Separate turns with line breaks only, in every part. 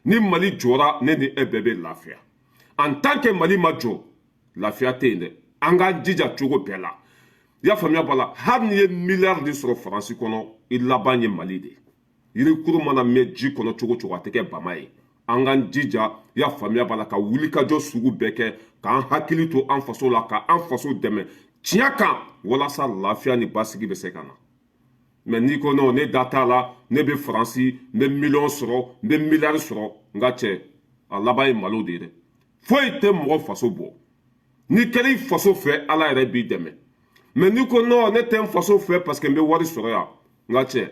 Ni Mali jɔra, ne ni e bɛɛ bɛ lafiya. En tant que Mali ma jɔ, lafiya tɛ yen dɛ. An k'an jija cogo bɛɛ la, i y'a faamuya b'a la. Hali n'i ye miliyari de sɔrɔ Faransi kɔnɔ, i laban ye Mali de ye. Yirikuru mana mɛn ji kɔnɔ cogo cogo, a tɛ kɛ bama ye. An k'an jija, i y'a faamuya b'a la, ka wulikajɔ sugu bɛɛ kɛ k'an hakili to an faso la, ka an faso dɛmɛ tiɲɛ kan, walasa lafiya ni basigi bɛ se ka na. Mais n'i ko non, ne da t'a la, ne bɛ Faransi, n bɛ miliyɔn sɔrɔ, n bɛ miliyari sɔrɔ, n ka cɛ, a laban ye malo de ye dɛ. Foyi tɛ mɔgɔ faso bɔ. N'i kɛra i faso fɛ, Ala yɛrɛ b'i dɛmɛ. Mais n'i ko non, ne tɛ n faso fɛ parce que n bɛ wari sɔrɔ yan, n ka cɛ,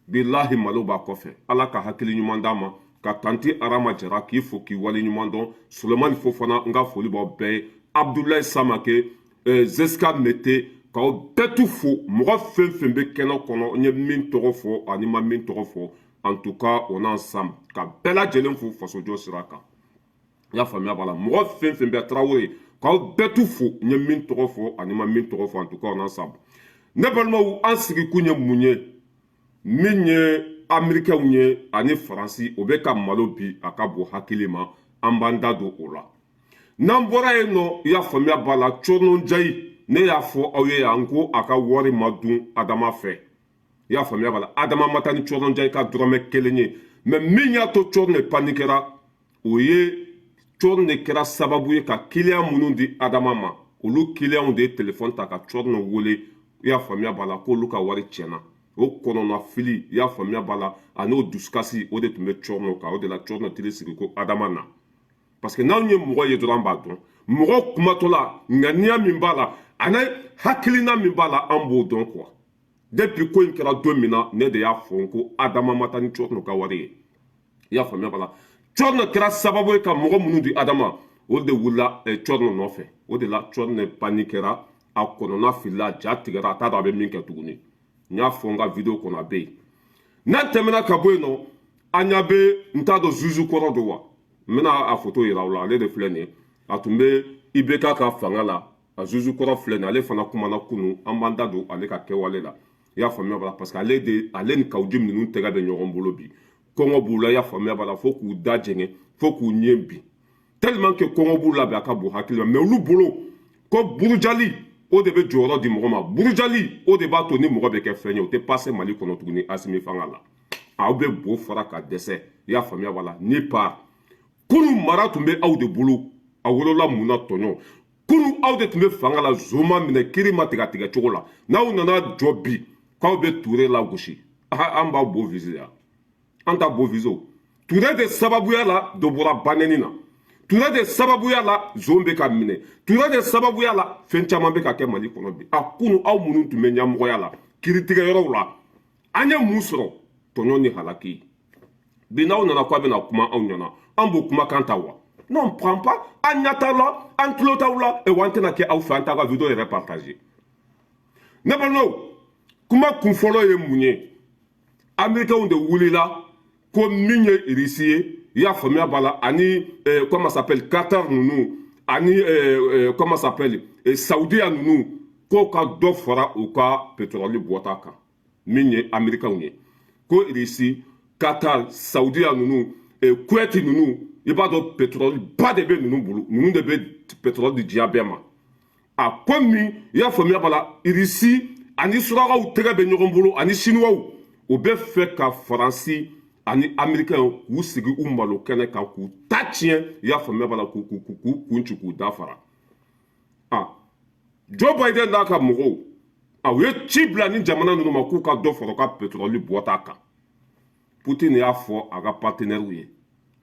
bilahi, malo b'a kɔfɛ. Ala ka hakili ɲuman d'a ma. Ka tanti Arama Jara k'i fo k'i wale ɲuman dɔn. Solomani Fofana, n ka foli b'aw bɛɛ ye. Abdulayi Samake, Zeska Mete, k'aw bɛɛ tu fo. Mɔgɔ fɛn fɛn bɛ kɛnɛ kɔnɔ, n ye min tɔgɔ fɔ ani ma min tɔgɔ fɔ, en tout cas on est ensemble. Ka bɛɛ lajɛlen fo fasojɔ sira kan, i y'a faamuya b'a la. Mɔgɔ fɛn fɛn bɛ, Tarawele, k'aw bɛɛ tu fo. N ye min tɔgɔ fɔ ani ma min tɔgɔ fɔ, en tout cas on est ensemble. Ne balimaw, an sigikun ye mun ye? Min ye Américains ye ani Faransi, o bɛ ka malo bi a ka bon hakili ma. An b'an da don o la. N'an bɔra yen nɔ, i y'a faamuya b'a la, Cɔrɔnjayi, ne y'a fɔ aw ye yan ko a ka wari ma dun Adama fɛ. I y'a faamuya b'a la, Adama ma taa ni Cɔrɔnjayi ka dɔrɔmɛ kelen ye. Mais min y'a to Cɔrɔn paniquera, o ye Cɔrɔn de kɛra sababu ye ka client minnu di Adama ma, olu clientw de ye telefɔni ta ka Cɔrɔn wele, i y'a faamuya b'a la, k'olu ka wari tiɲɛna. O kɔnɔna fili, i y'a faamuya b'a la, a n'o dusukasi, o de tun bɛ Cɔrɔn kan. O de la Cɔrɔn tiri sigi ko Adama na, parce que n'anw ye mɔgɔ ye dɔrɔn, an b'a dɔn mɔgɔ kumatɔ la, ŋaniya min b'a la ani hakilina min b'a la, an b'o dɔn quoi. Depuis ko in kɛra don min na, ne de y'a fɔ n ko Adama ma taa ni Cɔrɔn ka wari ye, i y'a faamuya b'a la. Cɔrɔn kɛra sababu ye ka mɔgɔ minnu di Adama, o de wulila Cɔrɔn nɔfɛ. O de la Cɔrɔn paniquera, a kɔnɔna filila, ja tigɛra, a t'a dɔn a bɛ min kɛ tuguni. N y'a fɔ n ka vidéo kɔnɔ, a bɛ yen. N'an tɛmɛna ka bɔ yen nɔ, an ɲɛ bɛ, n t'a dɔn zuzu kɔrɔ don wa, n bɛna a photo yira aw la. Ale de filɛ nin ye, a tun bɛ IBK ka fanga la. A zuzu kɔrɔ filɛ nin ye, ale fana kumana kunun. An b'an da don ale ka kɛwale la, i y'a faamuya b'a la, parce que ale de, ale ni Kaou Djim ninnu tɛgɛ bɛ ɲɔgɔn bolo bi. Kɔngɔ b'u la, i y'a faamuya b'a la, fo k'u da jɛngɛ, fo k'u ɲɛ bin, tellement que kɔngɔ b'u la bi, a ka bon hakili ma. Mais olu bolo ko burujali, o de bɛ jɔyɔrɔ di mɔgɔ ma, burujali, o de b'a to ni mɔgɔ bɛ kɛ fɛn ye. O tɛ passer Mali kɔnɔ tuguni Asimi fanga la. Aw bɛ bo fara ka dɛsɛ, i y'a faamuya b'a la. Ni par kunun mara tun bɛ aw de bolo, a wolola mun na tɔɲɔ? Kunun aw de tun bɛ fanga la, zoma minɛ, kiri ma tigɛ a tigɛ cogo la. N'aw nana jɔ bi k'aw bɛ Ture lagosi, an b'aw bo viser yan, an t'a bo viser. O Ture de sababuya la, dɔ bɔra banɛni na. Ture de sababuya la, zon bɛ ka minɛ. Ture de sababuya la, fɛn caman bɛ ka kɛ Mali kɔnɔ bi. A kunu, aw minnu tun bɛ ɲɛmɔgɔya la kiiritigɛyɔrɔw la, an ye mun sɔrɔ? Tɔɲɔ ni halaki. Bi n'aw nana k'a bɛna kuma anw ɲɛna, an b'o kumakan ta wa? Non, on prend pas. An ɲɛ t'aw la, an tulo t'aw la, wa an tɛna kɛ aw fɛ, an t'a ka vidéo yɛrɛ partager. Ne balimaw, kuma kun fɔlɔ ye mun ye? Américains de wulila ko min ye Irisi ye, i y'a faamuya b'a la, ani comment s'appelle, Qatar ninnu, ani comment s'appelle, Saudiya ninnu, k'o ka dɔ fara u ka pétrole bɔta kan. Min ye Américains ye, ko Irisi, Qatar, Saudiya ninnu, Kuwait ninnu, i b'a dɔn pétrole ba de bɛ ninnu bolo, ninnu de bɛ pétrole di diɲɛ bɛɛ ma. A ko min, i y'a faamuya b'a la, Irisi ani surakaw tɛgɛ bɛ ɲɔgɔn bolo ani Siniwaw, o bɛ fɛ ka Faransi ani Américains k'u sigi u malo kɛnɛ kan, k'u ta tiɲɛ, i y'a faamuya b'a la, k'u kun ci, k'u da fara. A Joe Biden n'a ka mɔgɔw, a u ye ci bila ni jamana ninnu ma k'u ka dɔ fara u ka pétrole bɔta kan. Poutine y'a fɔ a ka partenaires ye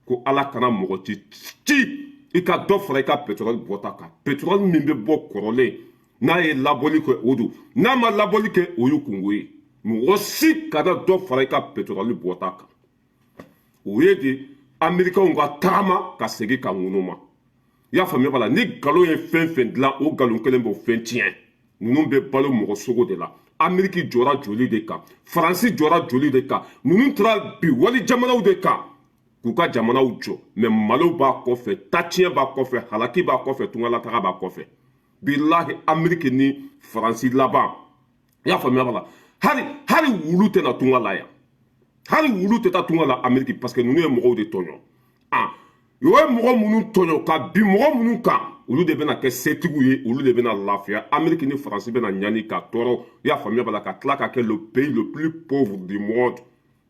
ko Ala kana mɔgɔ ci ci i ka dɔ fara i ka pétrole bɔta kan. Pétrole min bɛ bɔ kɔrɔlen, n'a ye labɔli kɛ, o don, n'a ma labɔli kɛ, o y'u kungo ye. Mɔgɔ si kana dɔ fara i ka pétrole bɔta kan. O ye de Américains ka tagama ka segin ka ŋunu ma, i y'a faamuya b'a la. Ni nkalon ye fɛn fɛn dilan, o nkalon kelen b'o fɛn tiɲɛ. Ninnu bɛ balo mɔgɔ sogo de la. Ameriki jɔra joli de kan, Faransi jɔra joli de kan, ninnu taara bi wali jamanaw de kan k'u ka jamanaw jɔ. Mais malo b'a kɔfɛ, tatiɲɛ b'a kɔfɛ, halaki b'a kɔfɛ, tungalataga b'a kɔfɛ. Bilahi, Ameriki ni Faransi laban, i y'a faamuya b'a la, hali hali wulu tɛna tunga la yan, hali wulu tɛ taa tunga la Ameriki, parce que ninnu ye mɔgɔw de tɔɲɔ. Ah, o ye mɔgɔ minnu tɔɲɔ ka bin mɔgɔ minnu kan, olu de bɛna kɛ setigiw ye, olu de bɛna lafiya. Amérique ni Faransi bɛna ɲani ka tɔɔrɔ, i y'a faamuya b'a la, ka tila ka kɛ le pays le plus pauvre du monde.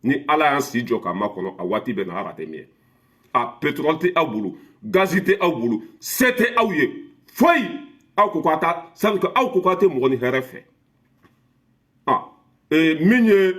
Ni Ala y'an si jɔ k'a makɔnɔ, a waati bɛ na hali a tɛ mɛn. A pétrole tɛ aw bolo, gazi tɛ aw bolo, se tɛ aw ye foyi. Aw ko k'a ta sabu aw ko k'a tɛ mɔgɔ ni hɛrɛ fɛ. Ah, min ye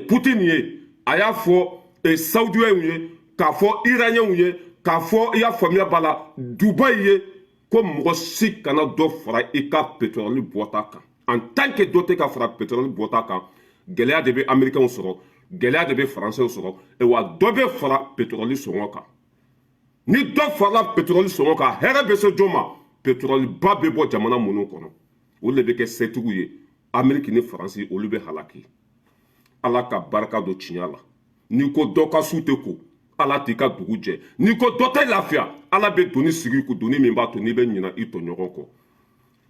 Poutine ye, a y'a fɔ Saoudiyɛnw ye, k'a fɔ Iraniyɛnw ye, k'a fɔ, i y'a faamuya b'a la, Dubayi ye, ko mɔgɔ si kana dɔ fara i ka pétrole bɔta kan. En tant que dɔ tɛ ka fara pétrole bɔta kan, gɛlɛya de bɛ Américains sɔrɔ, gɛlɛya de bɛ Français sɔrɔ. Wa dɔ bɛ fara pétrole sɔngɔ kan. Ni dɔ farala pétrole sɔngɔ kan, hɛrɛ bɛ se jɔn ma? Pétrole ba bɛ bɔ jamana minnu kɔnɔ, olu de bɛ kɛ setigiw ye. Amérique ni Faransi, olu bɛ halaki. Ala ka barika don tiɲɛ la. N'i ko dɔ ka su tɛ ko, Ala t'i ka dugu jɛ. N'i ko dɔ tɛ lafiya, Ala bɛ doni sigi ko doni min b'a to n'i bɛ ɲina i tɔɲɔgɔn kɔ.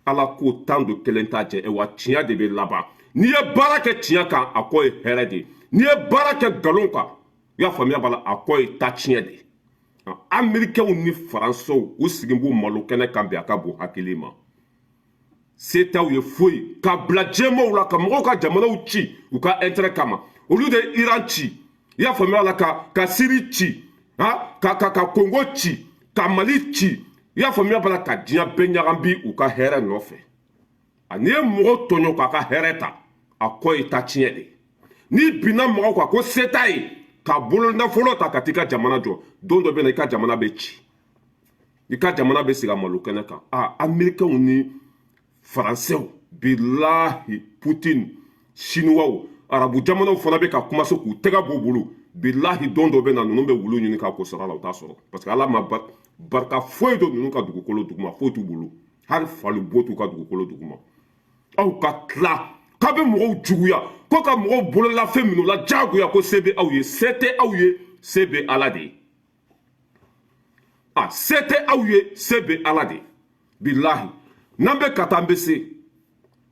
Ala ko tan don, kelen t'a jɛ. Wa tiɲɛ de bɛ laban. N'i ye baara kɛ tiɲɛ kan, a kɔ ye hɛrɛ de ye. N'i ye baara kɛ nkalon kan, i y'a faamuya b'a la, a kɔ ye ta tiɲɛ de ye. Américains ni Faransɛw, u sigi b'u malo kɛnɛ kan bi, a ka bon hakili ma. Se t'aw ye foyi ka bila jɛmaw la ka mɔgɔw ka jamanaw ci u ka intérêt kama. Olu de ye Iran ci, i y'a faamuya la, ka Syrie ci, ha, ka Congo ci, ka Mali ci, i y'a faamuya b'a la, ka diɲɛ bɛɛ ɲagami u ka hɛrɛ nɔfɛ. A n'i ye mɔgɔ tɔɲɔ k'a ka hɛrɛ ta, a kɔ ye ta tiɲɛ de. N'i binna mɔgɔw kan ko se t'a ye ka bolo nafolo ta ka t'i ka jamana jɔ, don dɔ bɛ na, i ka jamana bɛ ci, i ka jamana bɛ sigi a malo kɛnɛ kan. A Américains ni Faransɛw, bilahi, Poutine, Chinois, Arabu jamanaw fana bɛ ka commencer k'u tɛgɛ b'u bolo. Bilahi, don dɔ bɛ na, ninnu bɛ wulu ɲini k'a ko sara la, u t'a sɔrɔ, parce que Ala ma barika foyi don ninnu ka dugukolo duguma, foyi t'u bolo, hali fali bo t'u ka dugukolo duguma. Aw ka tila k'a bɛ mɔgɔw juguya, ko ka mɔgɔw bololafɛn minnu la diyagoya, ko se bɛ aw ye. Se tɛ aw ye, se bɛ Ala de ye. A se tɛ aw ye, se bɛ Ala de ye. Bilahi, n'an bɛ ka taa, an bɛ se.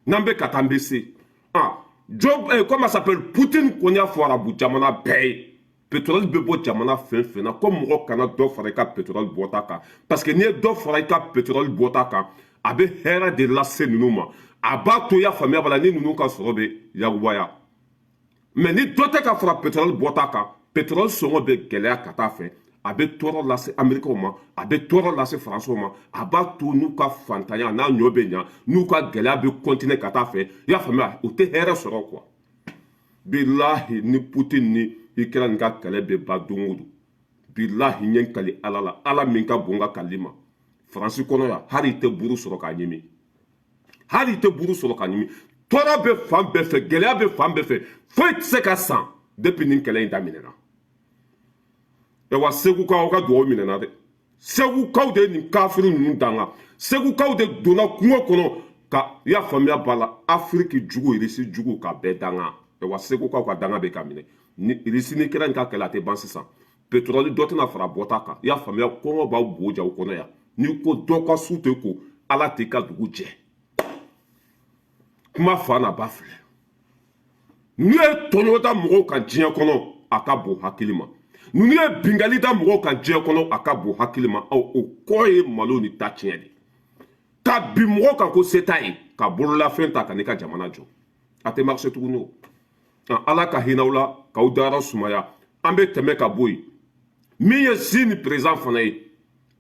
N'an bɛ ka taa, an bɛ se. Ah, Joe, comment s'appelle, Poutine kɔni y'a fɔ Arabu jamana bɛɛ ye, pétrole bɛ bɔ jamana fɛn fɛn na, ko mɔgɔ kana dɔ fara i ka pétrole bɔta kan, parce que n'i ye dɔ fara i ka pétrole bɔta kan, a bɛ hɛrɛ de lase ninnu ma. A b'a to, i y'a faamuya b'a la, ni ninnu ka sɔrɔ bɛ yakubaya. Mais ni dɔ tɛ ka fara pétrole bɔta kan, pétrole sɔngɔ bɛ gɛlɛya ka taa fɛ. A bɛ tɔɔrɔ lase Américains ma, a bɛ tɔɔrɔ lase Français ma. A b'a to n'u ka fantanya n'a ɲɔ bɛ ɲa, n'u ka gɛlɛya bɛ continuer ka taa fɛ, i y'a faamuya, u tɛ hɛrɛ sɔrɔ quoi. Bilahi, ni Poutine ni Ukraine ka kɛlɛ bɛ ban don o don, bilahi, n ye n kali Ala la, Ala min ka bon ka kali ma, Faransi kɔnɔ yan, hali i tɛ buru sɔrɔ k'a ɲimi, hali i tɛ buru sɔrɔ k'a ɲimi. Tɔɔrɔ bɛ fan bɛɛ fɛ, gɛlɛya bɛ fan bɛɛ fɛ, foyi tɛ se ka san depuis nin kɛlɛ in daminɛna. Wa Segukaw ka dugawu minɛna dɛ. Segukaw de ye nin kafiri ninnu danga. Segukaw de donna kungo kɔnɔ ka, i y'a faamuya b'a la, Afiriki jugu, Irisi jugu, ka bɛɛ danga. Wa Segukaw ka danga bɛ ka minɛ. Ni Irisi ni kɛra nin ka kɛlɛ, a tɛ ban sisan. Pétrole dɔ tɛna fara bɔta kan, i y'a faamuya. Kɔngɔ b'aw bo ja kɔnɔ yan. N'i ko dɔ ka su tɛ ko, Ala t'i ka dugu jɛ. Kuma fa n'a ba filɛ. N'u ye tɔɲɔ da mɔgɔw kan diɲɛ kɔnɔ, a ka bon hakili ma. Ninnu ye bingali da mɔgɔw kan diɲɛ kɔnɔ, a ka bon hakili ma. Aw o kɔ ye malo ni ta tiɲɛ de ka bin mɔgɔw kan ko se t'a ye ka bololafɛn ta ka n'i ka jamana jɔ, a tɛ marcher tuguni. O Ala ka hinɛ aw la k'aw dayɔrɔ sumaya. An bɛ tɛmɛ ka bɔ yen. Min ye Chine président fana ye,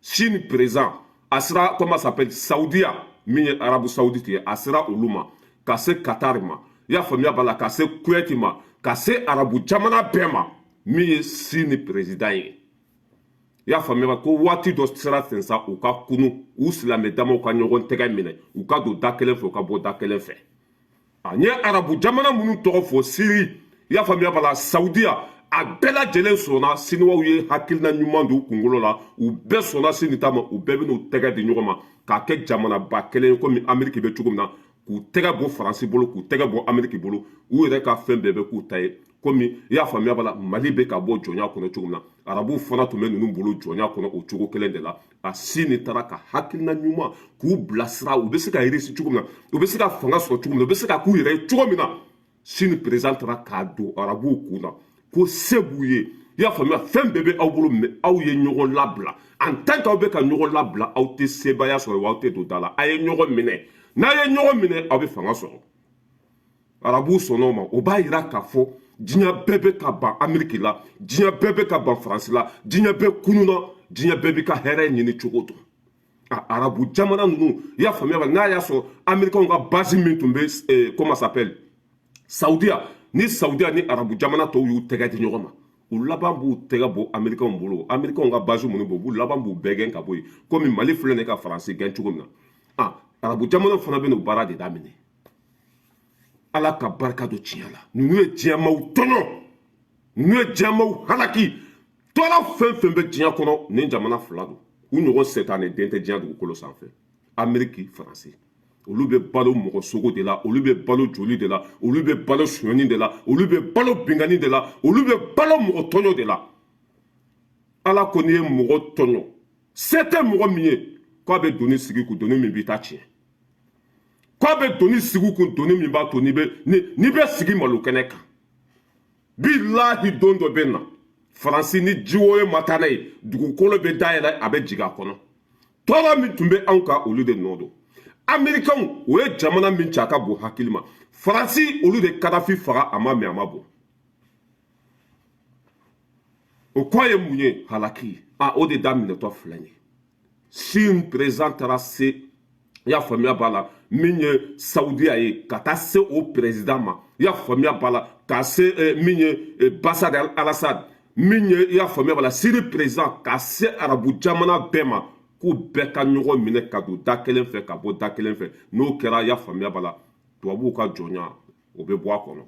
Chine président, a sera, comment s'appelle, Saudiya, min ye Arabu Saoudite ye, a sera olu ma, ka se Qatar ma, i y'a faamuya b'a la, ka se Kuwait ma, ka se Arabu jamana bɛɛ ma. Min ye Chine président ye, i y'a faamuya, ko waati dɔ sera ten sa, u ka kunu, u silamɛ damaw ka ɲɔgɔn tɛgɛ minɛ, u ka don da kelen fɛ, u ka bɔ da kelen fɛ. A n ye Arabu jamana minnu tɔgɔ fɔ, Siri, i y'a faamuya b'a la, Saudiya, a bɛɛ lajɛlen sɔnna. Siniwaw ye hakilina ɲuman don u kunkolo la, u bɛɛ sɔnna Sini ta ma. U bɛɛ bɛn'u tɛgɛ di ɲɔgɔn ma k'a kɛ jamanaba kelen ye, komi Ameriki bɛ cogo min na, k'u tɛgɛ bɔ Faransi bolo, k'u tɛgɛ bɔ Ameriki bolo, u yɛrɛ ka fɛn bɛɛ bɛ k'u ta ye. Komi, i y'a faamuya b'a la, Mali bɛ ka bɔ jɔnya kɔnɔ cogo min na, Arabuw fana tun bɛ ninnu bolo jɔnya kɔnɔ o cogo kelen de la. A Sini taara ka hakilina ɲuman k'u bilasira, u bɛ se ka réussir cogo min na, u bɛ se ka fanga sɔrɔ cogo min na, u bɛ se ka k'u yɛrɛ ye cogo min na. Sini président taara k'a don Arabuw kun na ko se b'u ye. I y'a faamuya, fɛn bɛɛ bɛ aw bolo, mais aw ye ɲɔgɔn labila. En tant que aw bɛ ka ɲɔgɔn labila, aw tɛ sebaaya sɔrɔ wa aw tɛ don da la. A ye ɲɔgɔn minɛ, n'a ye ɲɔgɔn minɛ, aw bɛ fanga sɔrɔ. Arabuw sɔnna o ma. O b'a yira k'a fɔ diɲɛ bɛɛ bɛ ka ban Ameriki la, diɲɛ bɛɛ bɛ ka ban Faransi la, diɲɛ bɛɛ kununa, diɲɛ bɛɛ b'i ka hɛrɛ ɲini cogo dɔn. A arabu jamana ninnu, i y'a faamuya, n'a y'a sɔrɔ Amerikɛnw ka base min tun bɛ, comment s'appelle, Saudiya, ni Saudiya ni arabu jamana tɔw y'u tɛgɛ di ɲɔgɔn ma, u laban b'u tɛgɛ bɔ Amerikɛnw bolo. Amerikɛnw ka base minnu bɛ, u b'u laban b'u bɛɛ gɛn ka bɔ yen, komi Mali filɛ nin ye ka Faransi gɛn cogo min na. A arabu jamanaw fana bɛ n'o baara de daminɛ. Ala ka barika don tiɲɛ la. Ninnu ye diɲɛmaw tɔɲɔ, ninnu ye diɲɛmaw halaki. Tɔɔrɔ fɛn fɛn bɛ diɲɛ kɔnɔ, nin jamana fila don, u ɲɔgɔn sɛtanɛ den tɛ diɲɛ dugukolo sanfɛ. Ameriki, Faransi, olu bɛ balo mɔgɔ sogo de la, olu bɛ balo joli de la, olu bɛ balo sonyani de la, olu bɛ balo binkanni de la, olu bɛ balo mɔgɔ tɔɲɔ de la. Ala ko n'i ye mɔgɔ tɔɲɔ, se tɛ mɔgɔ min ye, k'a bɛ doni sigi kun, doni min b'i ta tiɲɛ, k'a bɛ doni sigi kun, doni min b'a to n'i bɛ n'i bɛ sigi malo kɛnɛ kan. Bilahi, don dɔ bɛ na, Faransi ni jiwoyo ma taa n'a ye, dugukolo bɛ dayɛlɛ, a bɛ jigin a kɔnɔ. Tɔɔrɔ min tun bɛ anw kan, olu de nɔ don. Amerikɛnw, o ye jamana min ci a ka bon hakili ma. Faransi, olu de Kadafi faga, a ma mɛn a ma bɔ. O kɔ ye mun ye? Halaki. A o de daminɛtɔ filɛ nin ye. Chine président taara se, i y'a faamuya b'a la, min ye Saudiya ye, ka taa se o président ma, i y'a faamuya b'a la, ka se min ye Bashar al-Assad, min ye, i y'a faamuya b'a la, Syrie président, ka se arabu jamana bɛɛ ma, k'u bɛɛ ka ɲɔgɔn minɛ ka don da kelen fɛ, ka bɔ da kelen fɛ. N'o kɛra, i y'a faamuya b'a la, tubabuw ka jɔnya, o bɛ bɔ a kɔnɔ.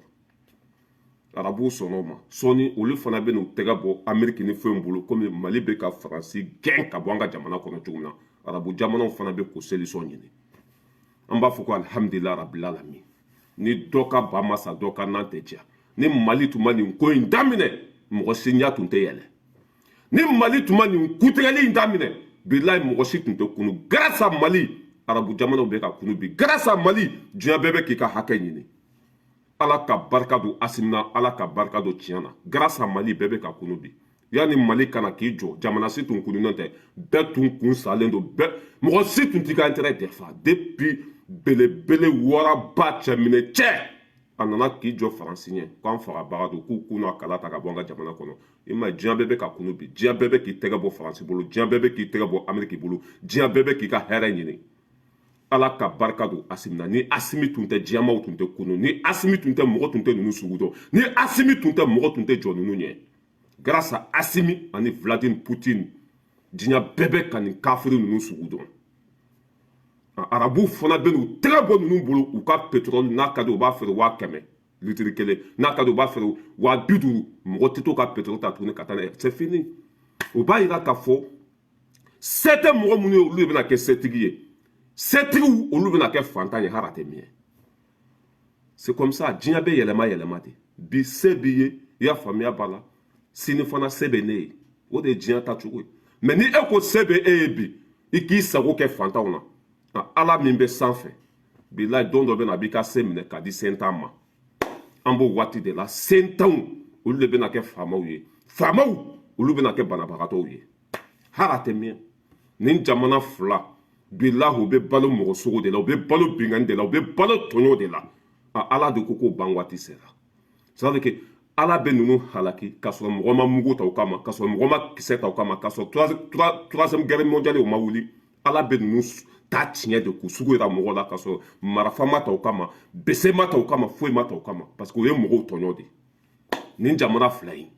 Arabuw sɔnna o ma. Sɔɔni olu fana bɛ n'u tɛgɛ bɔ Ameriki ni fɛnw bolo, komi Mali bɛ ka Faransi gɛn ka bɔ an ka jamana kɔnɔ cogo min na, arabu jamanaw fana bɛ k'o solution ɲini. An b'a fɔ ko alihamudulila rabil alamin. Ni dɔ ka ba ma sa, dɔ ka nan tɛ diya. Ni Mali tun ma nin ko in daminɛ, mɔgɔ si ɲɛ tun tɛ yɛlɛ. Ni Mali tun ma nin kutigɛli in daminɛ, bilayi, mɔgɔ si tun tɛ kunu. Grâce à Mali, arabu jamanaw bɛ ka kunu bi. Grâce à Mali, diɲɛ bɛɛ bɛ k'i ka hakɛ ɲini. Ala ka barika don Asimi na, Ala ka barika don tiɲɛ na. Grâce à Mali, bɛɛ bɛ ka kunu bi. Yanni Mali kana k'i jɔ, jamana si tun kununen tɛ, bɛɛ tun kun salen don, bɛɛ mɔgɔ si tun t'i ka intérêt défend. Depuis belebele waraba cɛminɛ cɛ, a nana k'i jɔ Faransi ɲɛ k'an fagabaga don, k'u k'u n'a kala ta ka bɔ an ka jamana kɔnɔ. I ma ye, diɲɛ bɛɛ bɛ ka kunu bi, diɲɛ bɛɛ bɛ k'i tɛgɛ bɔ Faransi bolo, diɲɛ bɛɛ bɛ k'i tɛgɛ bɔ Ameriki bolo, diɲɛ bɛɛ bɛ k'i ka hɛrɛ ɲini. Ala ka barika don Asimi na. Ni Asimi tun tɛ, diɲɛmaw tun tɛ kunu. Ni Asimi tun tɛ, mɔgɔ tun tɛ ninnu sugu dɔn. Ni Asimi tun tɛ, mɔgɔ tun tɛ jɔ ninnu ɲɛ. Grâce à Asimi ani Vladimir Poutine, diɲɛ bɛɛ bɛ ka nin kafiri ninnu sugu dɔn. Arabuw fana bɛ n'u tɛgɛ bɔ ninnu bolo. U ka pétrole, n'a ka di, u b'a feere 100 000 litiri kelen, n'a ka di, u b'a feere 50 000. Mɔgɔ tɛ to ka pétrole ta tuguni ka taa n'a ye, c'est fini. O b'a yira k'a fɔ se tɛ mɔgɔ minnu ye, olu de bɛna kɛ setigi ye. Setigiw, olu bɛna kɛ fantan ye, hali a tɛ mɛn. C'est comme ça, diɲɛ bɛ yɛlɛma yɛlɛma de. Bi se b'i ye, i y'a faamuya b'a la, sini fana se bɛ ne ye. O de ye diɲɛ taacogo ye. Mais ni e ko se bɛ e ye bi, i k'i sago kɛ fantanw na, Ala min bɛ sanfɛ, bilayi, don dɔ bɛ na, a b'i ka se minɛ k'a di sentan ma. An b'o waati de la. Sentanw, olu de bɛna kɛ faamaw ye, faamaw, olu bɛna kɛ banabagatɔw ye, hali a tɛ mɛn. Nin jamana fila, bilahi, u bɛ balo mɔgɔ sogo de la, u bɛ balo binkanni de la, u bɛ balo tɔɲɔ de la. Ala de ko k'o ban waati sera. C'est à dire que Ala bɛ ninnu halaki k'a sɔrɔ mɔgɔ ma mugu ta u kama, k'a sɔrɔ mɔgɔ ma kisɛ ta u kama, k'a sɔrɔ Troisième Guerre mondiale o ma wuli. Ala bɛ ninnu ta tiɲɛ de k'u sugu yira mɔgɔ la, k'a sɔrɔ marafa ma ta u kama, bese ma ta u kama, foyi ma ta u kama, parce que o ye mɔgɔw tɔɲɔ de. Nin jamana fila in,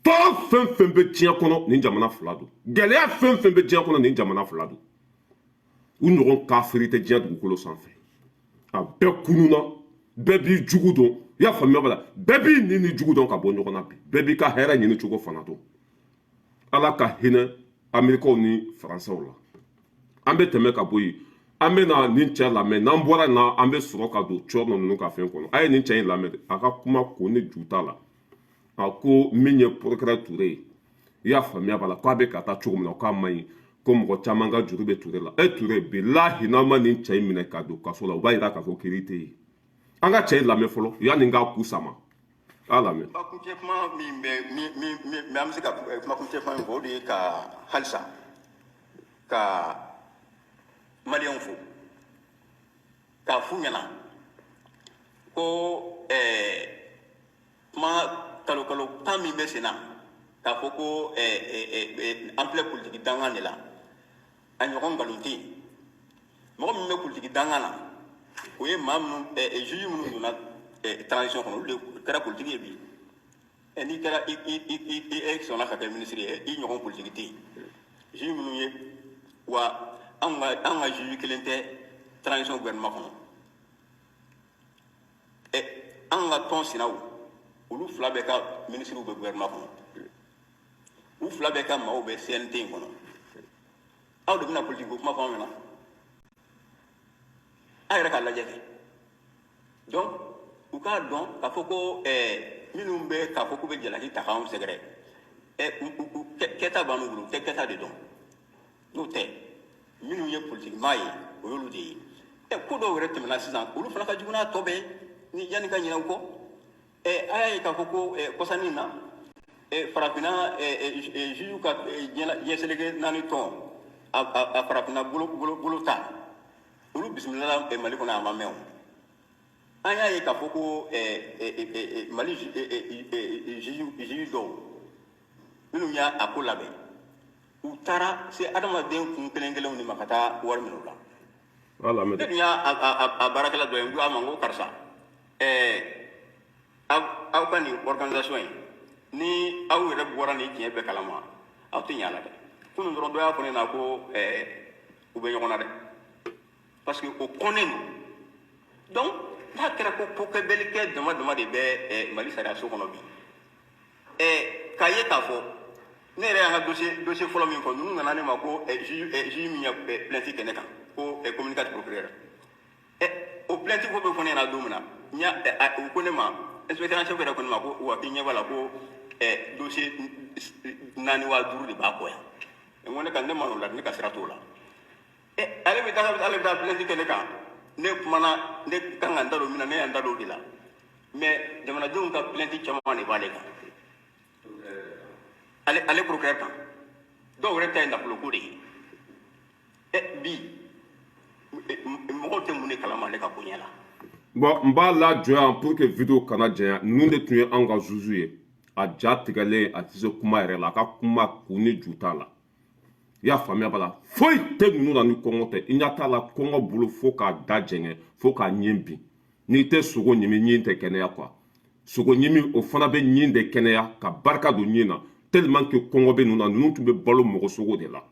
tɔɔrɔ fɛn fɛn bɛ diɲɛ kɔnɔ, nin jamana fila don. Gɛlɛya fɛn fɛn bɛ diɲɛ kɔnɔ, nin jamana fila don. U ɲɔgɔn kafiri tɛ diɲɛ dugukolo sanfɛ. A bɛɛ kununa, bɛɛ b'i jugu dɔn, i y'a faamuya b'a la, bɛɛ b'i ni ni jugu dɔn ka bɔ ɲɔgɔn na bi, bɛɛ b'i ka hɛrɛ ɲini cogo fana dɔn. Ala ka hinɛ Amerikaw ni Faransɛw la. An bɛ tɛmɛ ka bɔ yen, an bɛ na nin cɛ lamɛn. N'an bɔra nin na, an bɛ sɔrɔ ka don cɔrɔ ninnu ka fɛn kɔnɔ. A ye nin cɛ in lamɛn, a ka kuma ko ni ju t'a la. A ko min ye procureur Ture ye, i y'a faamuya b'a la, k'a bɛ ka taa cogo min na, k'a man ɲi, ko mɔgɔ caman ka juru bɛ Ture la. E Ture, bilahi, n'an ma nin cɛ in minɛ ka don kaso la, o b'a yira k'a fɔ kiiri tɛ yen. An ka cɛ in lamɛn fɔlɔ yanni n k'a ku sama. A lamɛn.
Kumakuncɛ kuma min bɛ min an bɛ se ka kumakuncɛ kuma min fɔ, o de ye ka halisa ka maliyɛnw fo k'a f'u ɲɛna ko kuma kalo kalo 10 min bɛ sen na, k'a fɔ ko an filɛ politiki dangan de la, a ɲɔgɔn nkalon tɛ yen. Mɔgɔ min bɛ politiki dangan na, o ye maa minnu juge minnu donna transition kɔnɔ, olu de kɛra politiki ye bi. N'i kɛra i i i i e sɔnna ka kɛ minisiri ye, i ɲɔgɔn politiki tɛ yen. Juge minnu ye wa, anw ka juge kelen tɛ transition gouvernement kɔnɔ. Anw ka tɔn sinaw, olu fila bɛɛ ka minisiriw bɛ gouvernement kɔnɔ, u fila bɛɛ ka maaw bɛ CNT in kɔnɔ. Aw de bɛna politiki ko kuma fɔ anw ɲɛna? A yɛrɛ k'a lajɛ kɛ. Donc u k'a dɔn k'a fɔ ko minnu bɛ k'a fɔ k'u bɛ jalaki ta k'anw sɛgɛrɛ, u kɛta b'an bolo, u tɛ kɛta de dɔn. N'o tɛ, minnu ye politiki maa ye, o y'olu de ye. Ko dɔw yɛrɛ tɛmɛna sisan, olu fana ka jugu n'a tɔ bɛɛ ni yanni ka ɲinɛ u kɔ. A y'a ye k'a fɔ ko kɔsannin na, farafinna juge ka diɲɛ seleke naani tɔn, a farafinna bolo bolo bolo ta, olu bisimilala Mali kɔnɔ, a ma mɛn. O an y'a ye k'a fɔ ko Mali juge dɔw minnu y'a a ko labɛn, u taara se adamaden kun kelen kelenw de ma ka taa wari minɛ u la.
A lamɛn.
Ne dun y'a a baarakɛla dɔ ye, n ko a ma, n ko karisa, aw ka nin organisation in, ni aw yɛrɛ bɔra nin tiɲɛ bɛɛ kalama, aw tɛ ɲɛ a la dɛ. Kunun dɔrɔn, dɔ y'a fɔ ne na ko u bɛ ɲɔgɔn na dɛ, parce que o kɔnnen don. Donc n'a kɛra ko kokɛbɛlikɛ dama dama de bɛ Mali sariyaso kɔnɔ bi, k'a ye k'a fɔ ne yɛrɛ y'an ka dossier fɔlɔ min fɔ, ninnu nana ne ma ko juge min ye plainte kɛ ne kan, ko communiqué procureur, o plainte ko bɛ fɔ ne ɲɛna don min na, n y'a u ko ne ma, inspecteur en chef yɛrɛ ko ne ma ko wa k'i ɲɛ b'a la ko dossier naani wa duuru de b'a kɔ yan. N ko ne ka ne ma n'o la, ne ka sira t'o la. Ale bɛ taa, ale bɛ taa plainte kɛ ne kan. Ne kumana, ne kan ka n da don min na, ne y'an da don o de la. Mais jamanadenw ka plainte caman de b'ale kan, ale procureur kan. Dɔw yɛrɛ ta ye nafoloko de ye. Bi mɔgɔw tɛ mun de kalama ale ka ko ɲɛ la.
Bon, n b'a lajɔ yan pour que vidéo kana janya. Ninnu de tun ye an ka juge ye. A ja tigɛlen, a tɛ se kuma yɛrɛ la, a ka kuma kun ni ju t'a la. I y'a faamuya b'a la, foyi tɛ ninnu na ni kɔngɔ tɛ. I ɲɛ t'a la, kɔngɔ bolo fo k'a da jɛngɛ, fo k'a ɲin bin. N'i tɛ sogo ɲimi, ɲin tɛ kɛnɛya quoi. Sogo ɲimi, o fana bɛ ɲin de kɛnɛya ka barika don ɲin na, tellement que kɔngɔ bɛ ninnu na. Ninnu tun bɛ balo mɔgɔ sogo de la